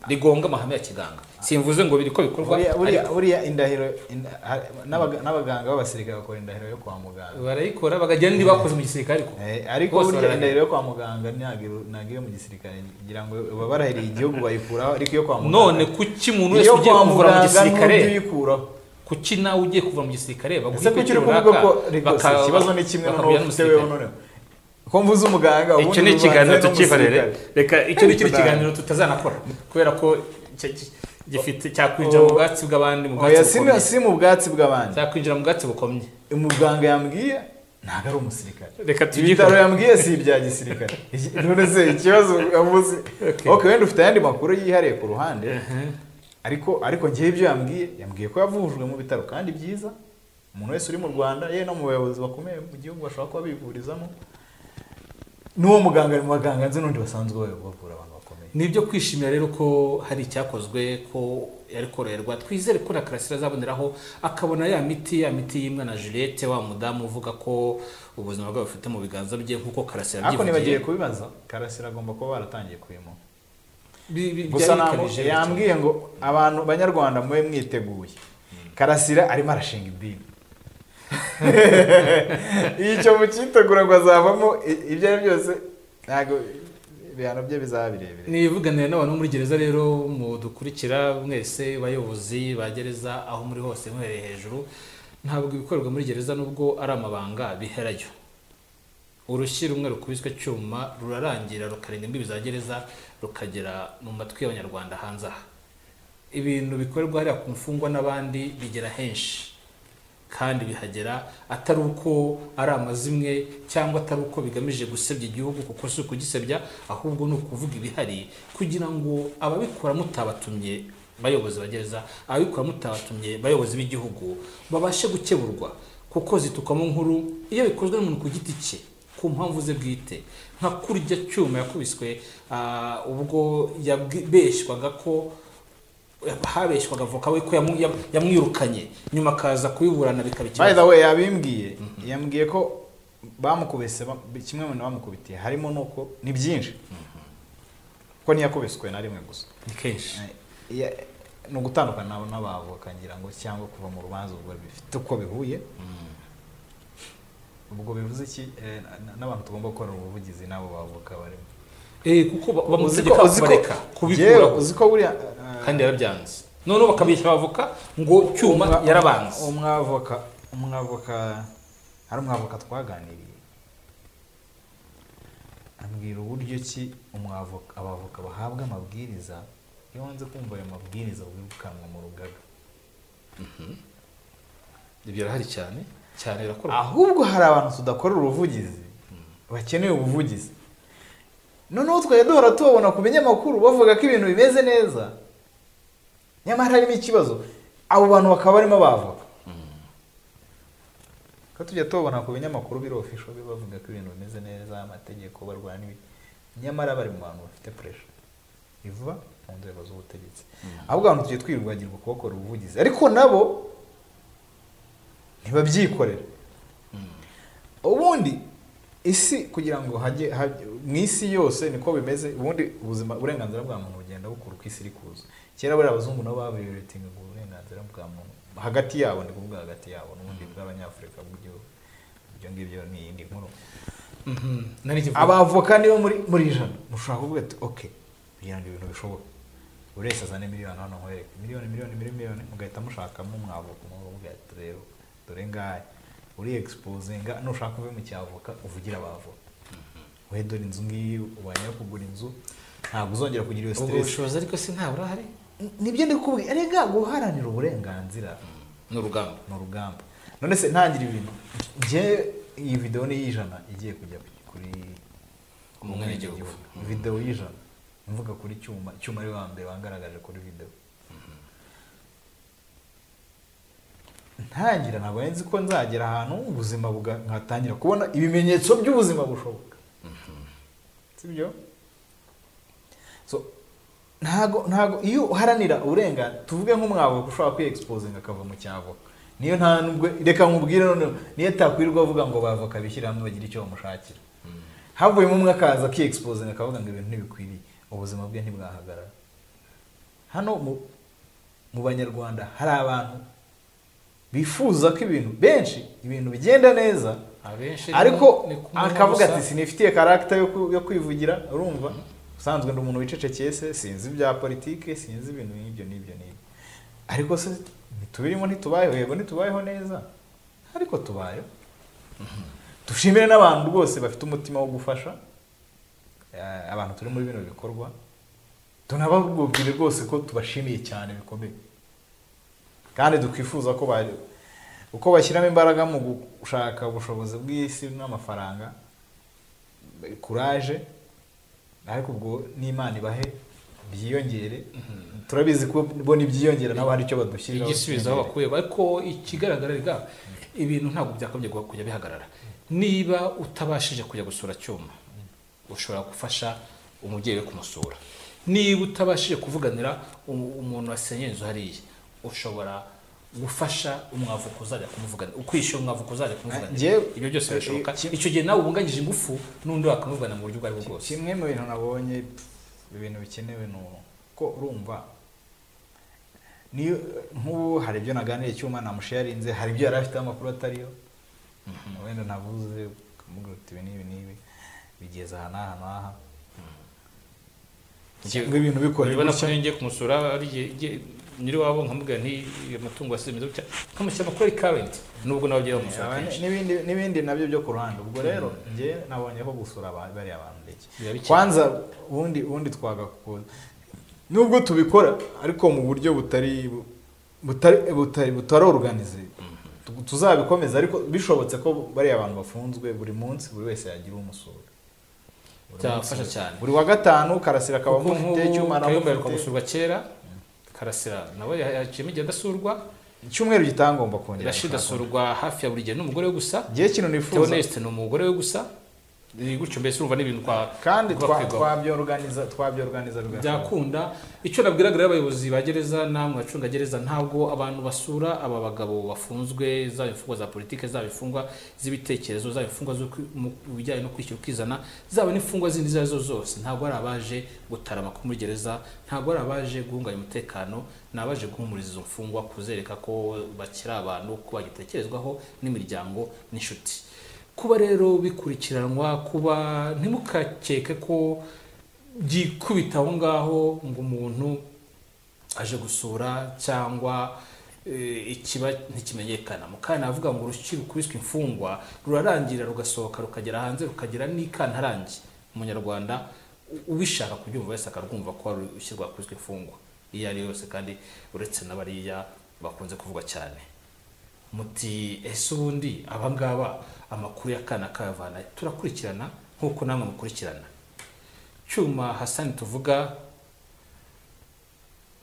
S1: rigonga amahame ya kiganga. Simvuze ngo biri ko bikorwa,
S2: Buriya
S1: ariko
S2: buriya indahiro n'abaganga b'abasirikare bakora indahiro yo kwa muganga.
S1: Barayikora, bakagira n'indi bakoze mu gisirikare, ariko
S2: Ariko
S1: bose
S2: burya
S1: bararahira.
S2: indahiro yo kwa muganga ntabwo iyo mu gisirikare, ngira ngo baba barahiriye igihugu bayikuraho, ariko iyo kwa muganga,
S1: None kuki umuntu wese
S2: iyo
S1: ugiye
S2: kwa
S1: kuvura mu
S2: muganga
S1: gisirikare,
S2: ntujya uyikuraho.
S1: kuki nawe ugiye kuvura mu gisirikare baguha
S2: Ese kuki
S1: ipeti
S2: uri kuvuga
S1: runaka,
S2: ko rwose ikibazo ni kimwe, noneho
S1: bakabwira
S2: ufite wewe
S1: n'umusirikare?
S2: noneho ko mvuze umuganga,
S1: Icyo
S2: ubundi
S1: ni ikiganiro
S2: ubanza
S1: tukibarere.
S2: n'umusirikare.
S1: Reka, icyo ni ikindi kiganiro tutazanakora kubera ko gifite cyakwinjira mu bwatsi bw'abandi, mu
S2: Oya,
S1: bwatsi
S2: si
S1: bukomye.
S2: si mu bwatsi bw'abandi.
S1: Cyakwinjira mu bwatsi bukomye.
S2: Umuganga yambwiye ntabwo ari umusirikare.
S1: Reka
S2: Ibitaro
S1: tubyikore.
S2: yambwiye si ibya gisirikare. None se ikibazo avuze, okay, wenda ufite ayandi makuru yihariye ku ruhande, ariko ngewe ibyo yambwiye ko yavujwe mu bitaro kandi byiza, umuntu wese uri mu Rwanda, yewe no mu bayobozi bakomeye mu gihugu bashobora kuba bivurizamo. N'uwo muganga ari mu baganga nzi n'undi basanzwe bavura abantu bakomeye.
S1: Ni ibyo kwishimira rero ko hari icyakozwe, ko yari koroherwa. Twizere ko na Karasira azaboneraho akabona ya miti y'imwe na Juliette, wa mudamu uvuga ko ubuzima bwe bufite mu biganza bye, nk'uko Karasira
S2: Ariko nibagiye
S1: yabyivugiye.
S2: kubibaza Karasira, agomba kuba baratangiye kuyimuha. Gusa
S1: Byari bikabije.
S2: Yambwiye ngo abantu banyarwanda mube mwiteguye, Karasira arimo arashinga idini. Icyo mucyitegura ngo azavamo ibyo ari byo byose, ntabwo ibihano bye bizaba birebire.
S1: Nivuganire n'abantu bo muri gereza rero mudukurikira mwese, bayobozi ba gereza aho muri hose, muhereye hejuru, ntabwo ibikorerwa muri gereza, nubwo ari amabanga, biherayo. Urushyi rumwe rukubiswe cyuma rurarangira, rukarenga imbibi za gereza, rukagera mu matwi y'Abanyarwanda hanze aha. Ibintu bikorerwa hariya ku mfungwa n'abandi bigera henshi, kandi bihagera atari uko ari amazimwe cyangwa atari uko bigamije gusebya igihugu, kuko si ukugisebya, ahubwo ni ukuvuga ibihari kugira ngo ababikora mutabatumye, bayobozi ba gereza, ababikora mutabatumye, bayobozi b'igihugu, babashe gukeburwa, kuko zitukwamo nkuru iyo bikozwe n'umuntu ku giti cye ku mpamvu ze bwite, nka kurya cyuma yakubiswe ubwo yabeshywaga ko habeshywaga avoka we ko yamwirukanye, nyuma akaza kubiburana bikaba
S2: By
S1: ikibazo.
S2: the way, yabimbwiye, yambwiye ko bamukubise kimwe mu bintu bamukubitiye harimo nuko ni byinshi, ko ntiyakubiswe na rimwe gusa.
S1: Ni kenshi.
S2: Ni ugutandukana n'abavoka ngira ngo, cyangwa kuva mu rubanza, ubwo bifite uko bihuye. Ubwo bivuze iki? N'abantu tugomba gukora ubuvugizi n'abo bavoka barimo.
S1: Kuko bamutegeka kubareka, kubikuraho.
S2: Uzi ko buriya
S1: Kandi yarabyanze, noneho bakabeshya abavoka ngo Cyuma yarabanze.
S2: Umwavoka, hari umwavoka twaganiriye, ambwira uburyo ki umwavoka, abavoka bahabwa amabwiriza, iyo wanze kumva ayo mabwiriza wirukanwa mu rugaga.
S1: Ibyo birahari cyane cyane, birakorwa.
S2: Ahubwo hari abantu tudakorera ubuvugizi bakeneye ubuvugizi, noneho twajya duhora tubabona ku binyamakuru bavuga ko ibintu bimeze neza, nyamara harimo ikibazo. Abo bantu bakaba barimo abavoka, ko tujya tubabona ku binyamakuru biri official bavuga ko ibintu bimeze neza, amategeko barwana n'ibi, nyamara bari mu bantu bafite pressure iva mu nzego z'ubutegetsi. Ahubwo abantu tugiye twibagirwa kubakora ubuvugizi, ariko nabo ntibabyikorera. Ubundi isi kugira ngo hajye mu isi yose niko bimeze. Ubundi ubuzima, uburenganzira bwa muntu bugenda bukura uko isi iri kuza. Kera buriya abazungu nabo baviolatingaga uburenganzira bwa muntu hagati yabo, ni kuvuga hagati yabo n'ubundi bw'Abanyafurika bw'ibyo ibyo ngibyo ni iyindi nkuru.
S1: Nari kivuga.
S2: Abavoka nibo muri 100 mushobora kuvuga ati: "Ok, kugira ngo ibintu bishoboke." Buri wese azane miliyoni hano nkwereke miliyoni miliyoni miliyoni, mugahita mushakamo umwavoka umwe, rero dore ngahe uri exposinga, nushaka uve mu cyavoka uvugira abavoka, we dore inzu ngiyi ubanye kugura inzu, ntabwo uzongera kugira iyo stress.
S1: Ubwo bushobozi ariko se nta burahari,
S2: nibyo ndikubwiye. Erega guharanira uburenganzira
S1: ni urugamba,
S2: ni urugamba. None se ntangira ibintu nje, iyi video ni y'ijana igiye kujya kuri
S1: umwenegihugu,
S2: video y'ijana mvuga kuri Cyuma. Cyuma ari wa mbere wangaragaje kuri video. Ntangira ntabwo nzi ko nzagera ahantu ubuzima nkatangira kubona ibimenyetso by'ubuzima bushoboka, sibyo? So ntago iyo uharanira uburenganzira, tuvuge nk'umwavoka ushobora kwiexposinga akava mu cyavoka, niyo nta nubwo reka nkubwire none niyo atakwirwa avuga ngo bavoka bishyira hamwe bagira icyo bamushakira, havuyemo umwe akaza akiexposinga akavuga ngo ibintu ntibikwiriye, ubuzima bwe ntibwahagarara. Hano mu Banyarwanda hari abantu bifuza ko ibintu benshi ibintu bigenda neza, ariko akavuga ati sinifitiye character yo kwivugira, urumva usanzwe ndi umuntu wicecekeye se, sinzi ibya politike, sinzi ibintu nk'ibyo n'ibyo n'ibyo, ariko se ntitubirimo, ntitubayeho, yego ntitubayeho neza ariko tubayeho. Dushimire n'abantu rwose bafite umutima wo gufasha abantu turi muri bino bikorwa, tunababwire rwose ko tubashimiye cyane bikomeye, kandi dukwifuza ko uko bashyiramo imbaraga mu gushaka ubushobozi bw'isi n'amafaranga, courage, ariko ubwo n'Imana ibahe byiyongere. Turabizi ko bo nibyiyongera nabo hari icyo badushyiriraho
S1: igisubizo aho bakuye, ariko ikigaragara rega ibintu ntabwo byakagombye kujya bihagarara. Niba utabashije kujya gusura Cyuma, ushobora gufasha umubyeyi we kumusura. Niba utabashije kuvuganira umuntu wasenye inzu hariya, ushobora gufasha umwavoka uzajya kumuvuganira, ukwishyura umwavoka uzajya kumuvuganira. Ibyo byose birashoboka. Icyo gihe nawe ubunganyije ingufu n'undi wakamuvugana mu buryo ubwo aribwo bwose.
S2: Kimwe mu bintu nabonye ibintu bikenewe ni ko urumva niyo nk'ubu hari ibyo naganiriye Cyuma namusharinze, hari ibyo yari afite amakuru atariyo, wenda navuze ukamubwira uti ibi n'ibi n'ibi bigeze aha n'aha n'aha, ngo ibintu bikore.
S1: Urabona ko ngiye kumusura ari nyiri wabo nkamubwira nti amatungo asimeze gutya, nkamushyira amakuru ari current, nubwo nawe ugiye bamusura kenshi
S2: n'ibindi nabyo byo ku ruhande. Ubwo rero njye nabonye ko gusura bariya abantu ndeke kwanza ubundi twagakora, nubwo tubikora ariko mu buryo butari organize, tuzabikomeza, ariko bishobotse ko bariya abantu bafunzwe buri munsi buri wese yagira umusura,
S1: byafasha cyane.
S2: Buri wa gatanu Karasira akaba amufite, Cyuma
S1: nawe gusurwa kera, Karasira nawe yaciyemo igihe adasurwa,
S2: icyumweru gitangomba kongera
S1: Rashid asurwa hafi ya buri gihe n'umugore we gusa,
S2: gihe kintu nifuza
S1: Theoneste ni umugore we gusa, gutyo mbese urumva n'ibintu kwa
S2: kandi twabyorganiza byakunda.
S1: Icyo nabwiraga rero abayobozi ba gereza namwe bacunga gereza, ntabwo abantu basura aba bagabo bafunzwe, zaba imfungwa za politike, zaba imfungwa z'ibitekerezo, zaba imfungwa mu bijyanye no kwishyura ukizana, zaba n'imfungwa zindi izo arizo zose, ntabwo ari abaje gutarama muri gereza, ntabwo ari abaje guhungabanya umutekano, ni abaje guhumuriza izo mfungwa, kuzereka ko bakiri abantu, ko bagitekerezwaho n'imiryango n'inshuti. Kuba rero bikurikiranwa, kuba ntimukakeke ko byikubita aho ngaho ngo umuntu aje gusura cyangwa ikiba ntikimenyekana. Mukana avuga ngo urushyi rukubiswe imfungwa rurarangira rugasohoka rukagera hanze rukagera n'ikantarange. Umunyarwanda ubishaka kubyumva wese akarwumva ko ari ushyirwa kubiswe imfungwa iyo ari yose, kandi uretse n'abariya bakunze kuvugwa cyane. Muti ese ubundi abangaba amakuru y'akana kayavana, turakurikirana nkuko namwe mukurikirana. Cyuma Hassan tuvuga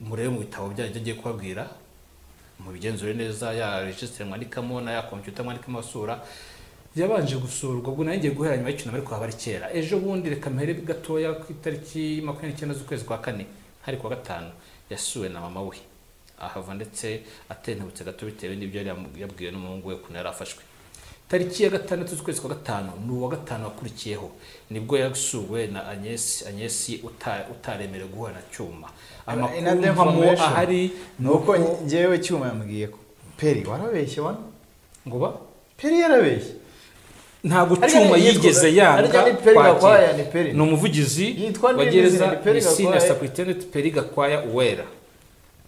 S1: murebe mu bitabo byanjye ngiye kubabwira, mubigenzure neza, ya register mwandikamo na ya computer mwandikamo asura yabanje gusurwa, ubwo nayo ngiye guhera nyuma y'icyunamo ariko haba ari kera. Ejo bundi reka mpere gatoya ku itariki 29 z'ukwezi kwa kane, hari kuwa gatanu, yasuwe na mama we ahava ndetse atentebutse gato bitewe n'ibyo yari yabwiwe n'umuhungu we ukuntu yari afashwe. Tariki ya 6 z'ukwezi kwa gatanu, ni uwa gatanu wakurikiyeho, nibwo yasuwe na Agnes utaremerewe guhura na Cyuma. Amakuru ahari
S2: nuko njyewe Cyuma yambwiye ko Peri warabeshye wana,
S1: ngo ba
S2: Peri yarabeshye.
S1: Ntabwo Cyuma yigeze yanga kwakira. Ni umuvugizi wa gereza, ni Senior Superintendent Peri Gakwaya Uwera.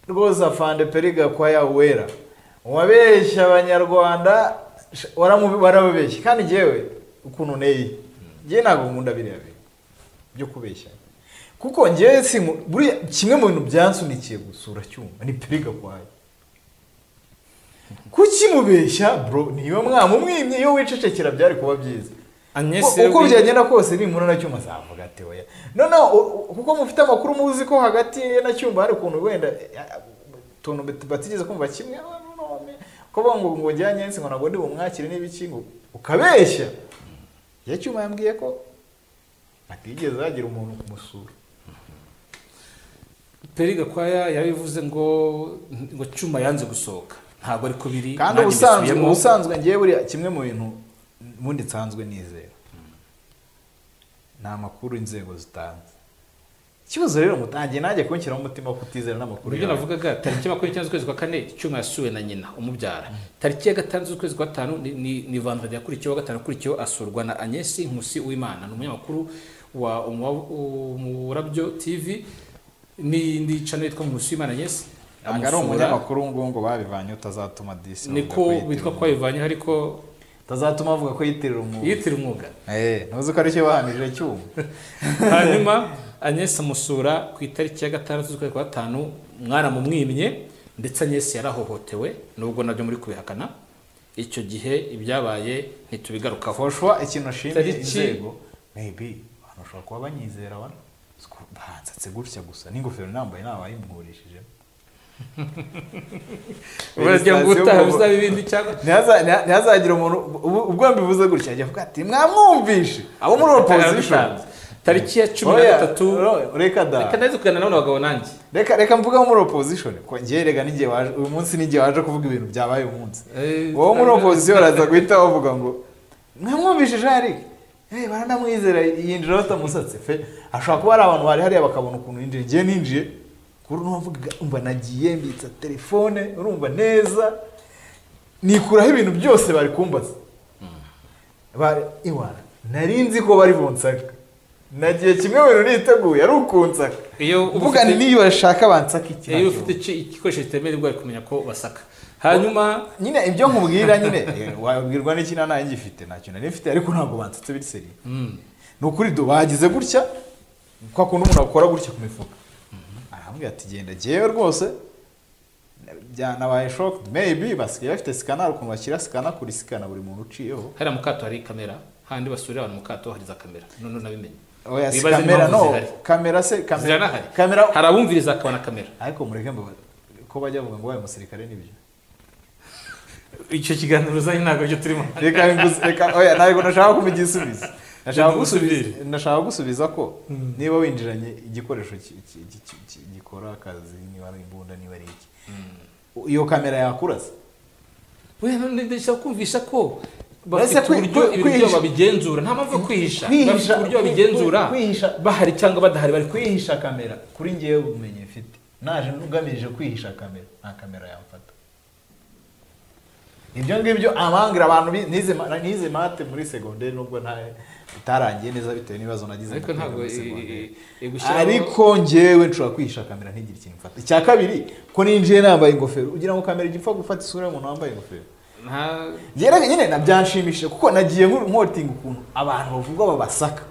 S2: Rwose afande Peri Gakwaya Uwera, wabeshya abanyarwanda, warababeshya. Kandi njyewe ukuntu nteye, njyewe ntabwo nkunda biriya bintu byo kubeshya, kuko njyewe buriya kimwe mu bintu byansunikiye gusura Cyuma ni Peri Gakwaya. Kuki mubeshya bro? Niyo mwamumwimye, iyo wicecekera byari kuba byiza. Uko byagenda kose nimura na Cyuma azavuga ati oya. No kuko mufite amakuru muzi ko hagati ye na Cyuma hari ukuntu wenda tuntu batigeze kumva kimwe, ko ngo ngo njyanye nsi ngo ntabwo ndi bumwakire n'ibiki, ngo ukabeshya. Ya Cyuma yambwiye ko atigeze hagira umuntu kumusura.
S1: Peri Gakwaya yabivuze ngo Cyuma yanze gusohoka, ntabwo ariko biri.
S2: Kandi ubusanzwe ngiye buriya kimwe mu bintu ubundi nsanzwe nizera nta makuru inzego zitanze. Ikibazo rero mutangiye nanjye kunshyiraho umutima wo kutizera n'amakuru.
S1: Ibyo navugaga, tariki 29 z'ukwezi kwa 4 Cyuma yasuwe na nyina umubyara. Tariki ya 5 z'ukwezi kwa 5 ni vendredi yakurikiyeho, gatanu akurikiyeho asurwa na Agnes Nkusi Uwimana, ni umunyamakuru wa Umurabyo TV n'indi channel yitwa Nkusi Uwimana Agnes.
S2: Ntabwo ari umunyamakuru ngo babivanye utazatuma disi
S1: niko witwa ko babivanye, ariko
S2: utazatuma avuga ko yitirira umwuga.
S1: Yitirira umwuga.
S2: Ntuzi ko aricyo bahamije Cyuma.
S1: Hanyuma Agnes amusura ku itariki ya 6 z'ukwezi kwa 5, mwaramumwimye, ndetse Agnes yarahohotewe nubwo nabyo muri kubihakana. Icyo gihe ibyabaye ntitubigarukaho.
S2: Foshwa ikintu ashimye inzego, maybe abantu bashobora kuba banyizera bana bansatse gutya gusa n'ingofero nambaye nabayimugurishije.
S1: Urajya ngo utaha bizaba ibindi cyangwa
S2: ntihazagira umuntu ubwo mbivuze gutya ajya avuga ati mwamwumvishe abo muri opposition.
S1: Tariki ya 13
S2: reka da,
S1: reka ndaze kuganira n'abana bagabo nanjye,
S2: reka mvuga muri opposition ko ngiye rega ningiye waje uyu munsi, ningiye waje kuvuga ibintu byabaye uyu munsi. Wowe muri opposition araza guhita bavuga ngo mwamwumvishe Jean baranamwizera yinjira batamusatse fe. Ashobora kuba ari abantu bari hariya bakabona ukuntu yinjiye. Ngiye ninjiye kuri n'uwavuga umva nagiye mbitsa telefone urumva neza nikuraho ibintu byose bari kumbaza. Bari iwana narinzi ko bari bonsaka, nagiye kimwe mu bintu niteguye ari ukunsaka.
S1: Iyo
S2: uvuga niyo bashaka bansaka iki,
S1: iyo ufite igikoresho kitemewe bari kumenya ko basaka. Hanyuma
S2: nyine ibyo nkubwira nyine wabwirwa n'iki na nanjye ngifite ntacyo nari mfite, ariko ntabwo bansatse biri seri. Ni ukuri do bagize gutya kwa kuntu umuntu akora gutya ku mifuka, arambwira ati genda jyewe rwose byanabaye shock. Maybe basigaye bafite scanner ukuntu bashyira scanner kuri scanner buri muntu uciyeho.
S1: Hari mu kato hari kamera, handi basurira abantu mu kato hari za kamera. None nabimenye.
S2: Oya si kamera, no kamera se kamera
S1: kamera harabumviriza akabona kamera.
S2: Ariko mureke mbabaze ko bajya bavuga ngo waye umusirikare nibyo.
S1: Icyo kiganiro uzanye ntabwo cyo turimo.
S2: Reka oya ntabwo nashaka kumugisubiza. Nashaka gusubiza ko niba winjiranye igikoresho gikora akazi, niba ari imbunda niba ari iki, iyo kamera yakurasa.
S1: We ndashaka kumvisha ko bafite uburyo ibyo babigenzura, nta mpamvu yo kwihisha. Bafite uburyo babigenzura bahari cyangwa badahari, bari
S2: kwihisha kamera. Kuri ngewe ubumenyi mfite, naje ntugamije kwihisha kamera, nta kamera yamfata. Ibyo ngibyo amangira abantu nize mate muri secondaire nubwo nta itarangiye neza bitewe n'ibibazo nagize,
S1: ariko ntabwo
S2: ariko ngewe nshobora kwihisha kamera ntigire ikintu mfata. Icya kabiri ko ninjiye nambaye ingofero, ugira ngo kamera igipfa gufata isura y'umuntu wambaye ingofero. Nta nyine nabyanshimishije kuko nagiye nkotinga ukuntu abantu bavuga babasaka.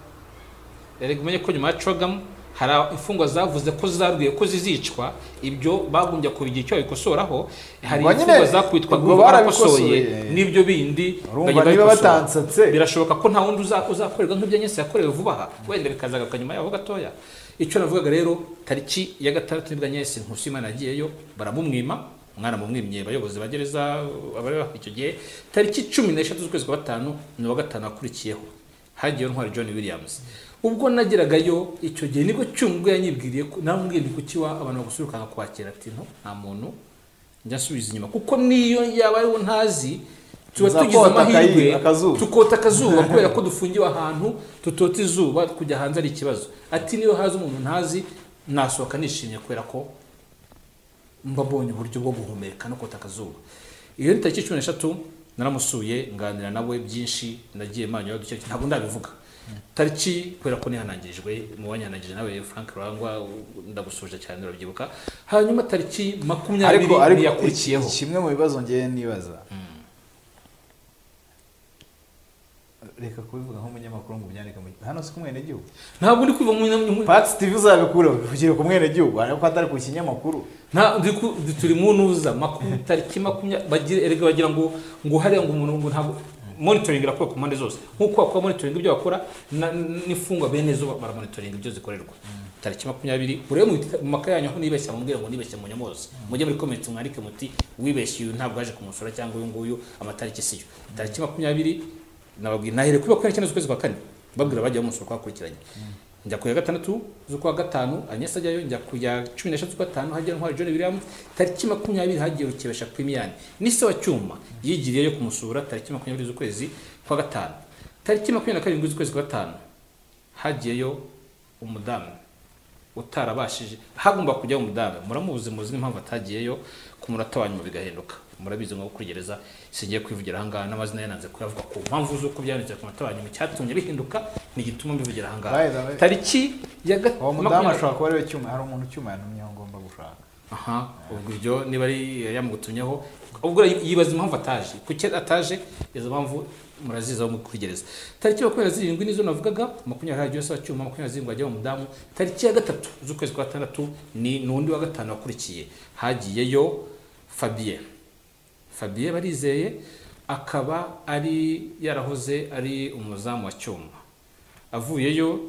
S1: Erega umenye ko nyuma ya Chogam hari imfungwa zavuze ko zarwiye ko zizicwa, ibyo bagumbye kubigira icyo babikosoraho. Hari imfungwa zakwitwa ngo barakosoye n'ibyo bindi
S2: bagenda batansatse.
S1: Birashoboka ko nta wundi uzakorerwa nk'ibyo Agnes yakorewe vuba aha, wenda bikazagaruka nyuma yaho gatoya. Icyo navugaga rero, tariki ya 6 nibwo Agnes Nkusi Uwimana yagiyeyo baramumwima, mwaramumwimye abayobozi ba gereza abari icyo gihe. Tariki 13 z'ukwezi kwa 5 ni wa gatanu akurikiyeho hagiyeyo Ntwari John Williams. Ubwo nageragayo icyo gihe nibwo Cyuma yanyibwiriye ko namubwiye nti kuki wa abantu bagusurukanga kwakira, ati nto nta muntu njya nsubiza inyuma, kuko niyo yaba ariwo ntazi tuba tugize amahirwe tukota akazuba kubera ko dufungiwe ahantu tutota izuba, kujya hanze ari ikibazo. Ati niyo haza umuntu ntazi nasohoka nishimye kubera ko mba mbonye uburyo bwo guhumeka no kota akazuba. Iyo ni tariki 13 Naramusuye, nganira nawe byinshi, nagiye manyo duke, ntabwo ndabivuga. Tariki, kubera ko nihanangirijwe mu banyanangije nawe Frank Rurangwa, ndagusuje cyane, urabyibuka. Hanyuma tariki 20 yakurikiyeho.
S2: Kimwe mu bibazo ngiye nibaza, reka kubivuga nk'umunyamakuru ngo ubyandike hano si ku mwenegihugu.
S1: Ntabwo ndi kubivuga nk'umunyamakuru.
S2: Pax TV uzabikura uvugira ku mwenegihugu ariko atari ku kinyamakuru.
S1: Nta turi mu ntuza tariki 20 erega bagira ngo hariya ngo umuntu ngo ntabwo monitoring irakora ku mpande zose, nkuko bakora monitoring ibyo bakora n'imfungwa bene zo baramonitoring ibyo zikorerwa. Tariki 20 urebe mu makaye yanyu aho nibeshya mubwira ngo nibeshya mu nyamozi, mujye muri comment mwandike muti wibeshye uyu ntabwo aje kumusura cyangwa uyu nguyu amatariki siyo. Tariki 20 nababwiye nahere kuba 29 z'ukwezi kwa kane babwira bajya bamusura kwakurikiranye. Njya ku ya 6 z'ukwa 5 Agnes ajyayo, njya ku ya 13 z'ukwa 5 hajya Ntwari John Williams. Tariki 20 hagiye Rukebesha Premian ni se wa Cyuma yigiriyeyo kumusura tariki 20 z'ukwezi kwa 5. Tariki 27 z'ukwezi kwa 5 hagiyeyo umudamu utarabashije, hagomba kujya umudamu muramuzi, muzi n'impamvu atagiyeyo ku munota wa nyuma bigahinduka. Murabizi ngo kuri gereza singiye kwivugira aha ngaha n'amazina yananze kuyavuga ku mpamvu z'uko byanditse ku munota wa nyuma, cyatumye bihinduka nigituma mbivugira aha ngaha. Tariki ya
S2: uwo mudamu ashobora kuba ari we Cyuma, hari umuntu Cyuma yantumyeho ngomba gushaka.
S1: Aha, ubwo ibyo niba ari yamugutumyeho, ubwo yibaza impamvu ataje, kuki ataje, izo mpamvu muraziza mu kuri gereza. Tariki 27 nizo navugaga, 20 hagiye se Cyuma, 27 ajya umudamu. Tariki ya 3 z'ukwezi kwa 6 ni nundi wa 5 wakurikiye hagiyeyo Fabien. Fabien Barizeye akaba ari yarahoze ari umuzamu wa Cyuma. Avuyeyo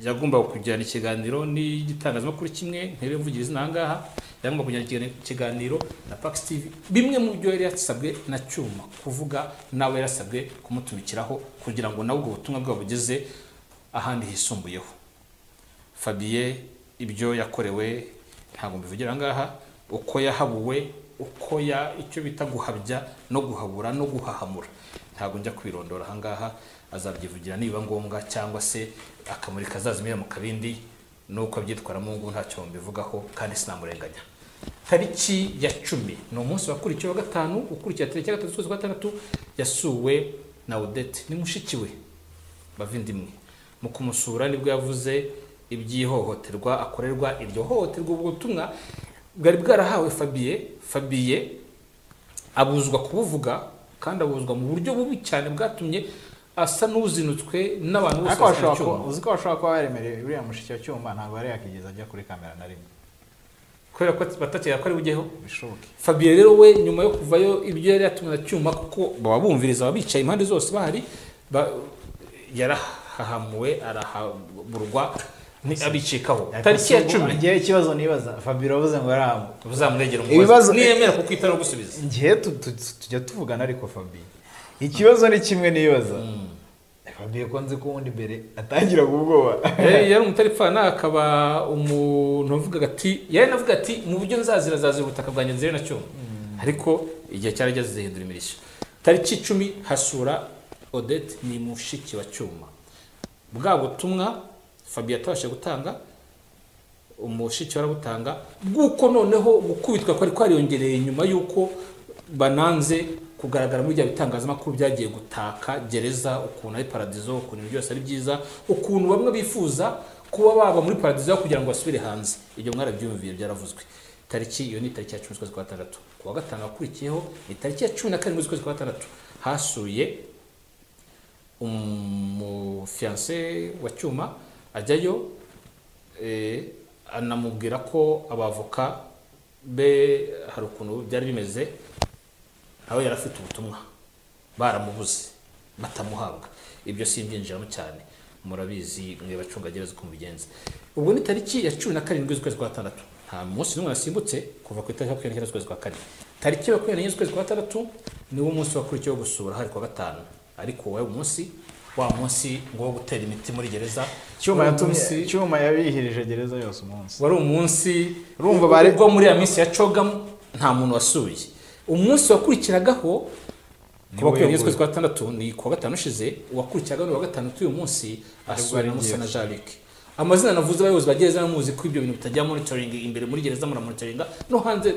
S1: yagomba kujyana ikiganiro n'igitangazamakuru kimwe ntere mvugira izina aha ngaha, yagomba kujyana ikiganiro na Pax TV. Bimwe mu byo yari yasabwe na Cyuma kuvuga nawe yarasabwe kumutumikiraho kugira ngo nawe ubwo butumwa bwabo bugeze ahandi hisumbuyeho. Fabien ibyo yakorewe ntabwo mbivugira aha ngaha, uko yahabuwe, uko ya icyo bita guhabya no guhabura no guhahamura, ntabwo njya kwirondora aha ngaha, azabyivugira niba ngombwa cyangwa se akamurika azazimira mu kabindi nuko abyitwaramo ngo ntacyo mbivugaho kandi sinamurenganya. Tariki ya 10 ni umunsi wakurikiye wa 5 ukurikiye tariki ya 3 z'ukwezi kwa 6 yasuwe na Odette ni mushiki we bavindimwe. Mu kumusura nibwo yavuze iby'ihohoterwa akorerwa, iryo hohoterwa ubwo butumwa bwari bwarahawe Fabien. Fabien abuzwa kubuvuga kandi abuzwa mu buryo bubi cyane bwatumye asa n'uzinutswe n'abantu bose.
S2: Uzi ko bashobora kuba baremereye uriya mushiki wa Cyuma ntabwo yari yakigeza ajya kuri kamera na rimwe
S1: kubera ko batakeka ko ari bugeho
S2: bishoboke.
S1: Fabien rero we nyuma yo kuvayo ibyo yari yatumwe na Cyuma, kuko baba bumviriza ababicaye impande zose bahari, yarahahamuwe arahaburwa abicikaho. Tariki ya 10
S2: ngiye ikibazo nibaza, Fabien avuze ngo yarahamu
S1: uzamwegera umubaze niyemera kukwita no gusubiza.
S2: Ngiye tujya tuvugana ariko Fabien ikibazo ni kimwe nibaza. Fabien ko nzi ko ubundi mbere atangira ubwoba.
S1: Yari umutaripfana akaba umuntu uvuga ati, yari navuga ati mu buryo nzazira zazira ubutaka bwanjye nzire na Cyuma. Ariko igihe cyarageze zihindura imirishyo. Tariki 10 hasura Odette ni mushiki wa Cyuma. Bwa butumwa Fabien atabasha gutanga, umushiki warabutanga bwuko noneho gukubitwa kwari kwariyongereye nyuma yuko bananze kugaragara muri bya bitangazamakuru byagiye gutaka gereza, ukuntu ari paradizo, ukuntu ibintu byose ari byiza, ukuntu bamwe bifuza kuba baba muri paradizo kugira ngo basubire hanze. Ibyo mwarabyumviye byaravuzwe. Tariki iyo ni tariki ya 10 z'ukwezi kwa 6. Ku wa 5 wakurikiyeho ni tariki ya 17 z'ukwezi kwa 6 hasuye umufiancé wa Cyuma ajyayo, anamubwira ko abavoka be hari ukuntu byari bimeze, nawe yarafite ubutumwa baramubuze batamuhabwa. Ibyo simbyinjiramo cyane, murabizi mwe bacungagereza uko mubigenza. Ubwo ni tariki ya 17 z'ukwezi kwa 6, nta munsi n'umwe nasimbutse kuva ku itariki ya 29 z'ukwezi kwa 4. Tariki ya 24 z'ukwezi kwa 6 niwo munsi wakurikiyeho gusura, hari kwa 5, ariko wowe umunsi wa munsi ngo gutera imiti muri gereza.
S2: Cyuma yatumye Cyuma yabihirije gereza yose umunsi
S1: wari umunsi
S2: urumva bari
S1: ubwo muri ya minsi ya Cogam nta muntu wasuye. Umunsi wakurikiragaho kuba ku kwezi kwa 6 ni ku wa 5 ushize, uwakurikiragaho ni wa 5 uyu munsi asura na Musa na Jean Luc. Amazina navuze abayobozi ba gereza muzi ko ibyo bintu bitajya monitoring imbere muri gereza, mura monitoringa no hanze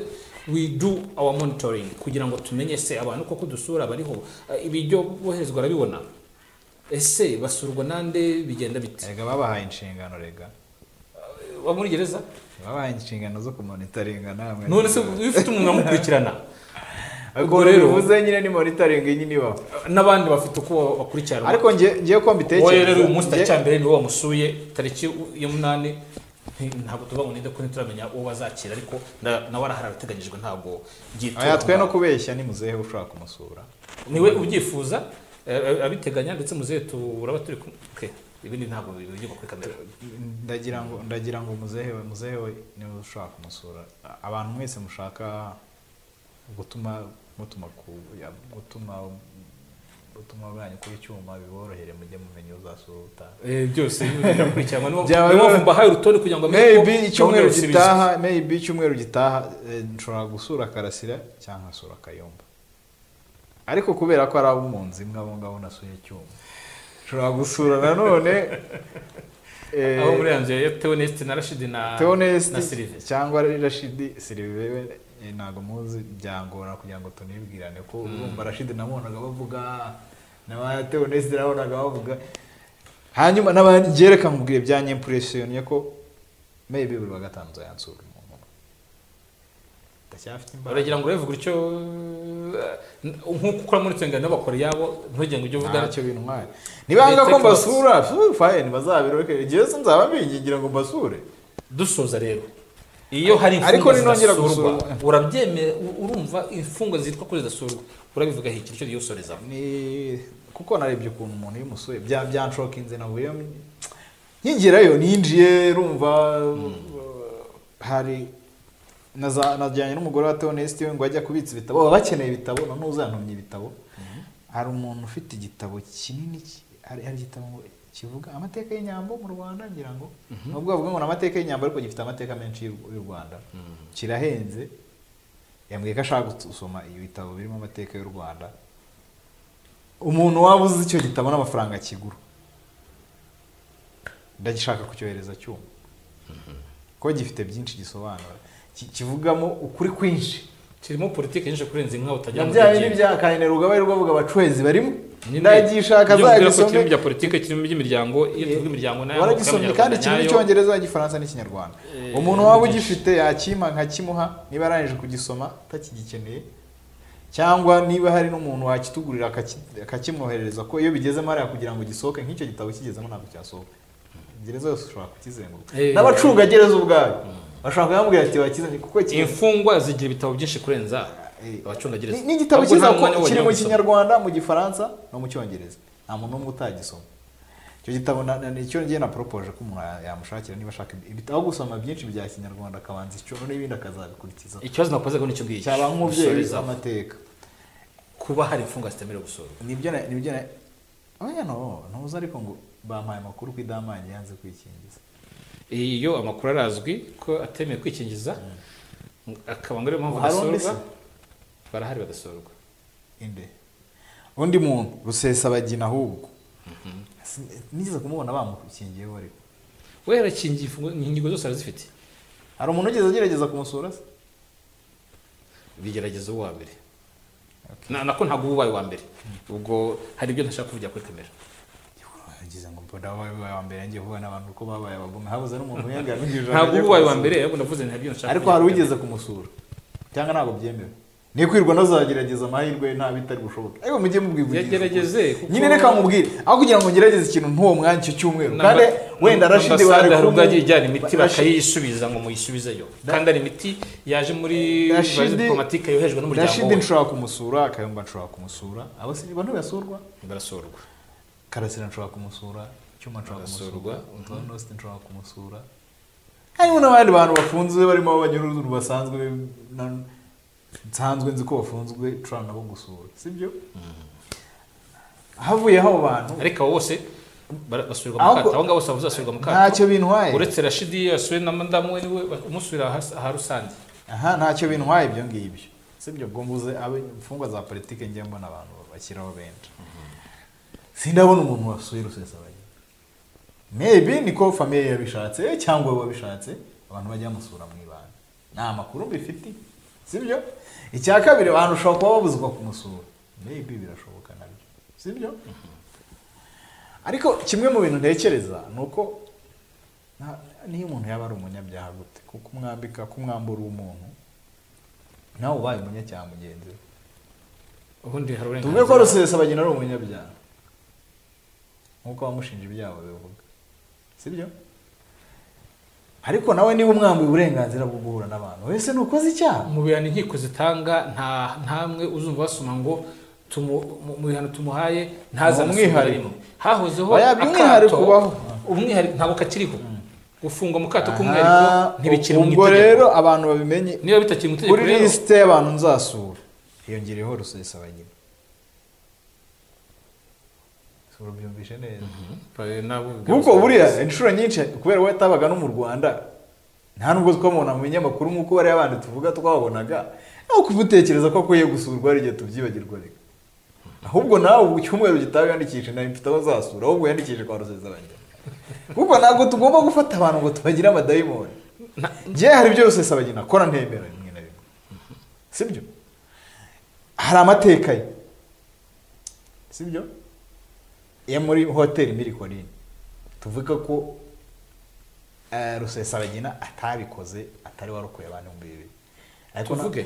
S1: We do our monitoring kugira ngo tumenye se abantu koko dusura bariho, ibiryo boherezwa barabibona, ese basurwa nande, bigenda bite?
S2: Erega babahaye inshingano, rega
S1: Wa muri gereza
S2: babahaye inshingano zo kumonitoringa namwe.
S1: None se iyo ufite umuntu amukurikirana?
S2: Ubwo rero bivuze nyine ni monitoring nyine ibaho,
S1: n'abandi bafite uko bakurikirana.
S2: Ariko ngiye ko mbitekereza,
S1: wowe rero uyu munsi tariki ya mbere niwo wamusuye, tariki ya 8 ntabwo tuvuga ngo ninde, ko ntituramenya uwo bazakira, ariko nawe arahari arateganyijwe, ntabwo byitwa
S2: Oya, twe no kubeshya, ni muzehe ushobora kumusura.
S1: Niwe ubyifuza, abiteganya, ndetse muzehe turaba turi kumwe. Okay, ibindi ntabwo bivugirwa kuri kamera.
S2: Ndagira ngo muzehe we niwe ushobora kumusura. Abantu mwese mushaka gutuma mutuma ku ya, gutuma ubutumwa bwanyu kuri Cyuma biborohere, mujye mumenya uzasura utaha.
S1: Byose birakurikiranwa, niyo
S2: Byaba
S1: niyo mpamvu mbahaye urutonde kugira ngo amenye ko
S2: Maybe icyumweru
S1: gahunda yose bizwi.
S2: gitaha, maybe icyumweru gitaha, nshobora gusura Karasira cyangwa nkasura Kayumba, ariko kubera ko ari abo mu nzu imwe, abo ngabo nasuye Cyuma, nshobora gusura nanone
S1: Abo muri ya nzu ya Theoneste na Rashidi na
S2: Theoneste
S1: na Sylvie.
S2: Cyangwa Rashidi. Sylvie we ntabwo muzi, byangora kugira ngo tunibwirane, ko urumva Rashidi nabonaga bavuga, na ba Theoneste nabonaga bavuga, hanyuma n'abandi reka nkubwire byanyimpressionnye ko maybe buri wa gatanu nzayansura umuntu ndacyafite imbaraga.
S1: Uragira ngo urabivuga utyo, nk'uko ukora muri Twenga nabo bakora iyabo, ntugire ngo ujye uvuga.
S2: Ntacyo bintwaye nibanga ko mbasura, fine, bazabireke, igihe se nzaba mbingingira ngo mbasure.
S1: Dusoza rero, iyo hari
S2: Ariko
S1: imfungwa
S2: ninongera
S1: zidasurwa,
S2: gusura-
S1: urabyemera? Urumva imfungwa zitwa ko zidasurwa, urabivuga iki? Nicyo tugiye gusoreza.
S2: Ni kuko narebye ukuntu umuntu iyo umusuye byanshokinze. Navuyeyo nkigerayo, ninjiye rumva hari najyanye n'umugore wa Theoneste we ngo ajya kubitsa ibitabo, baba bakeneye ibitabo, none uzantumye ibitabo. Hari umuntu ufite igitabo kinini, hari igitabo ngo kivuga amateka y'inyambo mu Rwanda, ngira ngo nubwo bavuga ngo ni amateka y'inyambo, ariko gifite amateka menshi y'u Rwanda, kirahenze. Yambwiye ko ashaka gusoma ibitabo birimo amateka y'u Rwanda. Umuntu waba uzi icyo gitabo n'amafaranga kigura, ndagishaka kucyohereza Cyuma, ko gifite byinshi gisobanura, kivugamo ukuri kwinshi.
S1: Kirimo politiki nyinshi kurenza inka utagira
S2: Na
S1: ngo
S2: bya bindi
S1: ugende.
S2: bya Kainerugaba rwo bavuga abacwezi barimo.
S1: Nyine,
S2: Ndagishaka
S1: ibyo mbwira ko
S2: azagisome.
S1: kirimo ibya politiki, kirimo iby'imiryango. Iyo tuvuga imiryango nayo
S2: Waragisomye kandi kirimo Icyongereza, Igifaransa n'Ikinyarwanda. Umuntu waba ugifite yakima nkakimuha, niba arangije kugisoma atakigikeneye, cyangwa niba hari n'umuntu wakitugurira akakimwoherereza, ko iyo bigezemo hariya kugira ngo gisohoke, nk'icyo gitabo kigezemo ntabwo cyasohoka, gereza yose ushobora kukizenguruka, n'abacungagereza ubwayo bashobora kuyamubwira ati wakizanye kuko
S1: Imfungwa zigira ibitabo byinshi kurenza abacungagereza.
S2: Ni igitabo
S1: Ahubwo
S2: cyiza
S1: nta
S2: ko
S1: mwanya
S2: kiri
S1: wonyine
S2: mu
S1: wo gusoma.
S2: Kinyarwanda, mu Gifaransa no mu Cyongereza, nta muntu n'umwe utagisoma icyo gitabo. Nicyo ngiye na propoje ko umuntu yamushakira niba ashaka ibitabo gusoma byinshi bya Kinyarwanda, akabanza icyo n'ibindi akazabikurikiza.
S1: Ikibazo nakoze ko nicyo ngicyo
S2: Cyaba nk'umubyeyi
S1: Dusoreza.
S2: w'amateka.
S1: Kuba hari imfungwa zitemerewe gusurwa.
S2: Nibyo na oya, no ntuzi, ariko ngo bampaye amakuru ko Idamange yanze kwikingiza.
S1: Iyo amakuru arazwi ko atemewe kwikingiza, akaba ngo ariyo mpamvu
S2: Hari undi
S1: adasurwa.
S2: se?
S1: Barahari badasurwa.
S2: Inde undi muntu? Rusesabagina ahubwo nigeze kumubona bamukingiyeho, ariko
S1: We yarakingiye, inkingo zose arazifite.
S2: Hari umuntu ugeze agerageza kumusura se?
S1: Bigerageza uwa mbere. Nako ntabwo uba ubaye uwa mbere, ubwo hari ibyo ntashaka kuvugira kuri kamera.
S2: Yagize ngo mbona wabaye uwa mbere, ngiye kuvuga n'abantu ko babaye abagome, habuze n'umuntu uyenga.
S1: Ntabwo uba ubaye uwa mbere, ahubwo ndavuze nti hari ibyo ntashaka
S2: Ariko
S1: kuvugira
S2: hari
S1: kuri
S2: ugeze kumusura cyangwa ntabwo byemewe? Ni kwirwa nazagerageza amahirwe nta bitari bushoboke, ariko mujye mubwivugisha.
S1: Yagerageze kuko
S2: Nyine reka mubwire, aho kugira ngo ngerageze ikintu nk'uwo mwanya icyo cyumweru, kandi wenda Rashidi
S1: Ambasade
S2: bari
S1: hari ubwo yagiye ijyana imiti
S2: Rashidi
S1: bakayisubiza ngo muyisubizeyo, kandi ari imiti yaje muri
S2: Rashidi
S1: valise diplomatique yoherejwe n'umuryango
S2: Rashidi
S1: we.
S2: nshobora kumusura, Kayumba nshobora kumusura, abo si bo ntibasurwa?
S1: Barasurwa.
S2: Karasira nshobora kumusura, Cyuma nshobora kumusura,
S1: Barasurwa.
S2: Theoneste nshobora kumusura, harimo n'abandi bantu bafunzwe barimo abanyururu basanzwe nsanzwe nzi ko bafunzwe, nshobora nabo gusura, sibyo? Havuyeho abo bantu.
S1: Ariko abo bose basubirwa mu
S2: Ahubwo
S1: kato, abo ngabo bose bavuze basubirwa mu kato.
S2: Ntacyo bintwaye.
S1: Uretse Rashidi yasuwe na madamu we, niwe umusubira aha rusange.
S2: Aha ntacyo bintwaye ibyo ngibyo, sibyo? Ubwo mvuze imfungwa za politike, njye mbona abantu bashyiraho benshi, sindabona umuntu wasuye Rusesabagina. Maybe niko famille yabishatse cyangwa we wabishatse, abantu bajya bamusura mu ibanga, nta makuru mbifitiye. Sibyo? Icya kabiri, abantu ushobora kuba babuzwa kumusura, maybe birashoboka nabyo, sibyo? Ariko kimwe mu bintu ntekereza ni uko niyo umuntu yaba ari umunyabyaha gute, kuko umwambika kumwambura umuntu nawe ubaye umunyacyaha mugenzi we.
S1: Ubundi hari
S2: Tuvuge
S1: uburenganzira
S2: ko Rusesabagina ari umunyabyaha nk'uko abamushinja ibyaha babivuga, sibyo? Ariko nawe niba umwambuye uburenganzira bwo guhura n'abantu wese nukoze icyaha.
S1: Mu bihano inkiko zitanga ntamwe uzumva basoma ngo mu bihano tumuhaye ntazanasubire
S2: Umwihariko.
S1: rimwe. Hahozeho
S2: Oya, by'umwihariko
S1: akato,
S2: ubaho.
S1: Umwihariko ntabwo kakiriho, gufungwa mu kato k'umwihariko ntibikiri mu
S2: Ubwo
S1: itegeko.
S2: rero abantu babimenye,
S1: Niba bitakiri mu itegeko
S2: kuri
S1: rero
S2: lisite y'abantu nzasura hiyongereyeho Rusesabagina. Urabyumvishe neza? Kuko buriya inshuro nyinshi kubera we atabaga no mu Rwanda, nta nubwo twamubona mu binyamakuru nk'uko bariya bandi tuvuga twabonaga, aho kumutekereza ko akwiye gusurwa hari igihe tubyibagirwa. Reka ahubwo nawe ubu icyumweru gitaha yandikishe, nawe mfite aho azasura, ahubwo yandikishe kwa Rusesabagina, kuko ntabwo tugomba gufata abantu ngo tubagire amadayimoni. Njye hari ibyo Rusesabagina akora ntemera rimwe na rimwe, sibyo? Hari amateka ye, sibyo? Iyo muri hoteli Mirikorine tuvuga ko Rusesabagina atabikoze, atari warokoye abantu 2000. Ariko
S1: Tuvuge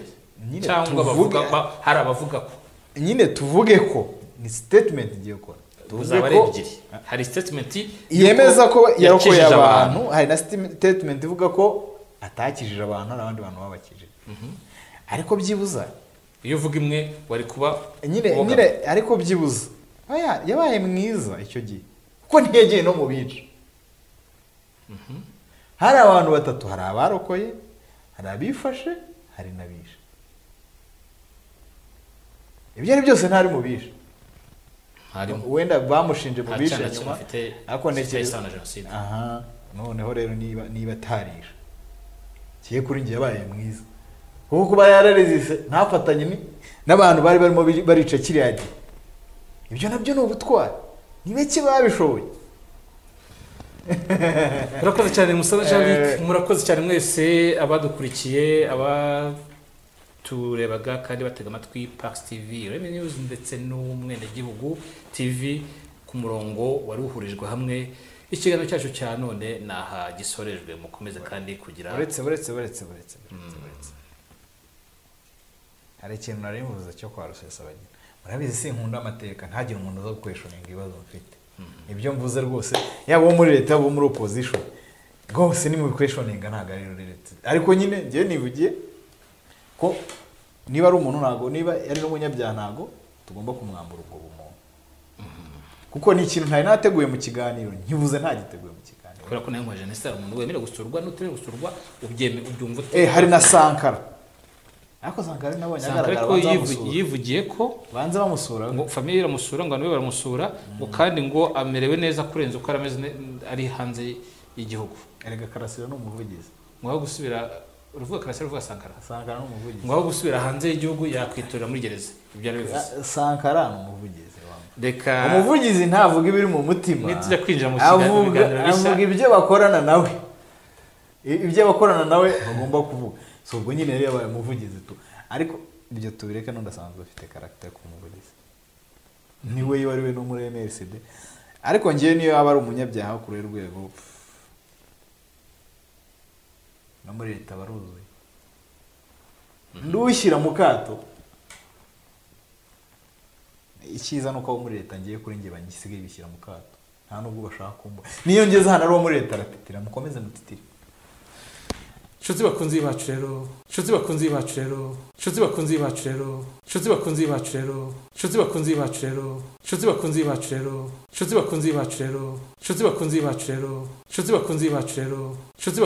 S2: nyine
S1: cyangwa
S2: tuvuge,
S1: bavuga hari abavuga ko
S2: nyine tuvuge ko ni statement igiye gukora, tuvuge
S1: zaba ari
S2: ko
S1: ebyiri. Hari statement
S2: yemeza ko yarokoye
S1: yakijije
S2: abantu, hari na statement ivuga ko atakijije abantu, hari abandi bantu babakijije. Ariko byibuza
S1: Iyo uvuga imwe wari kuba
S2: nyine
S1: woga.
S2: Nyine ariko byibuza oya yabaye mwiza icyo gihe, kuko ntiyagiye no mu bica. Hari abantu batatu, hari abarokoye, hari abifashe, hari n'abishe. Ibyo ari byose ntari mu bishe.
S1: Harimo.
S2: Wenda bamushinje mu
S1: Nta
S2: bishe
S1: cyaha na kimwe
S2: nyuma,
S1: afite
S2: ariko
S1: gifite
S2: ntekereza
S1: isano na jenoside.
S2: Aha noneho rero niba atarishe, kiye kuri njye yabaye mwiza, kuko kuba yararezise ntafatanye n'abantu bari barimo barica kiriya gihe, ibyo nabyo ni ubutwari, ni bake babishoboye.
S1: Murakoze cyane Musaza Jean Luc, murakoze cyane mwese abadukurikiye, abaturebaga kandi batega amatwi Pax TV, Remy News ndetse n'Umwenegihugu TV ku murongo wari uhurijwe hamwe. Ikiganiro cyacu cya none naha gisorejwe, mukomeze kandi kugira
S2: Uretse uretse uretse uretse uretse uretse hari ikintu nari mvuze cyo kwa Rusesabagina. Murabizi sinkunda amateka, ntagire umuntu uza gukweshoninga ibibazo mfite. Ibyo mvuze rwose, yaba uwo muri leta, yaba uwo muri opposition, rwose ni mu bikweshoninga, ntabwo ari muri leta. Ariko nyine njyewe nivugiye ko niba ari umuntu ntabwo, niba ari n'umunyabyaha ntabwo tugomba kumwambura ubwo bumuntu, kuko ni ikintu ntari nateguye mu kiganiro, nkivuze ntagiteguye mu kiganiro.
S1: Kubera ko nayo nka jenoside, umuntu wemerewe gusurwa n'utemerewe gusurwa, ubyumva ute?
S2: Hari na Sankara, ariko Sankara nabonye
S1: Sankara
S2: agaragara,
S1: ko
S2: banza bamusura.
S1: Yivugiye ko
S2: Banza bamusura.
S1: ngo famille iramusura, ngo abantu be baramusura, ngo kandi ngo amerewe neza kurenza uko arameze ari hanze y'igihugu.
S2: Erega Karasira ni umuvugizi.
S1: Ngo aho gusubira, uruvuga Karasira, uruvuga Sankara.
S2: Sankara ni umuvugizi.
S1: Ngo aho gusubira hanze y'igihugu yakwitorera muri gereza, ibyo yarabivuze.
S2: Sankara ni umuvugizi wangu.
S1: Reka
S2: Umuvugizi ntavuga ibiri mu mutima,
S1: nitujya kwinjira mu
S2: avuga
S1: biganiro bishya.
S2: Avuga ibyo bakorana nawe, ibyo abakorana nawe bagomba kuvuga. So ubwo nyine yari yabaye umuvugizi tu, ariko ibyo tubireke, n'undi asanzwe afite caractère ku muvugizi, niwe iyo ari we no muri MRCD. Ariko njyewe niyo yaba ari umunyabyaha kuri rwego, no muri leta baruzuye, ndushyira mu kato. Icyiza nuko abo muri leta ngiye kuri njye bangisigaye bishyira mu kato, nta nubwo bashaka kumbona. Niyo ngeze hano ari uwo muri leta aratitira, mukomeze mutitire.
S1: Nshuti bakunzi bacu rero, nshuti bakunzi bacu rero, nshuti bakunzi bacu rero, nshuti bakunzi bacu rero, nshuti bakunzi bacu rero, nshuti bakunzi bacu rero, nshuti bakunzi bacu rero, nshuti bakunzi bacu rero, nshuti bakunzi bacu rero, nshuti.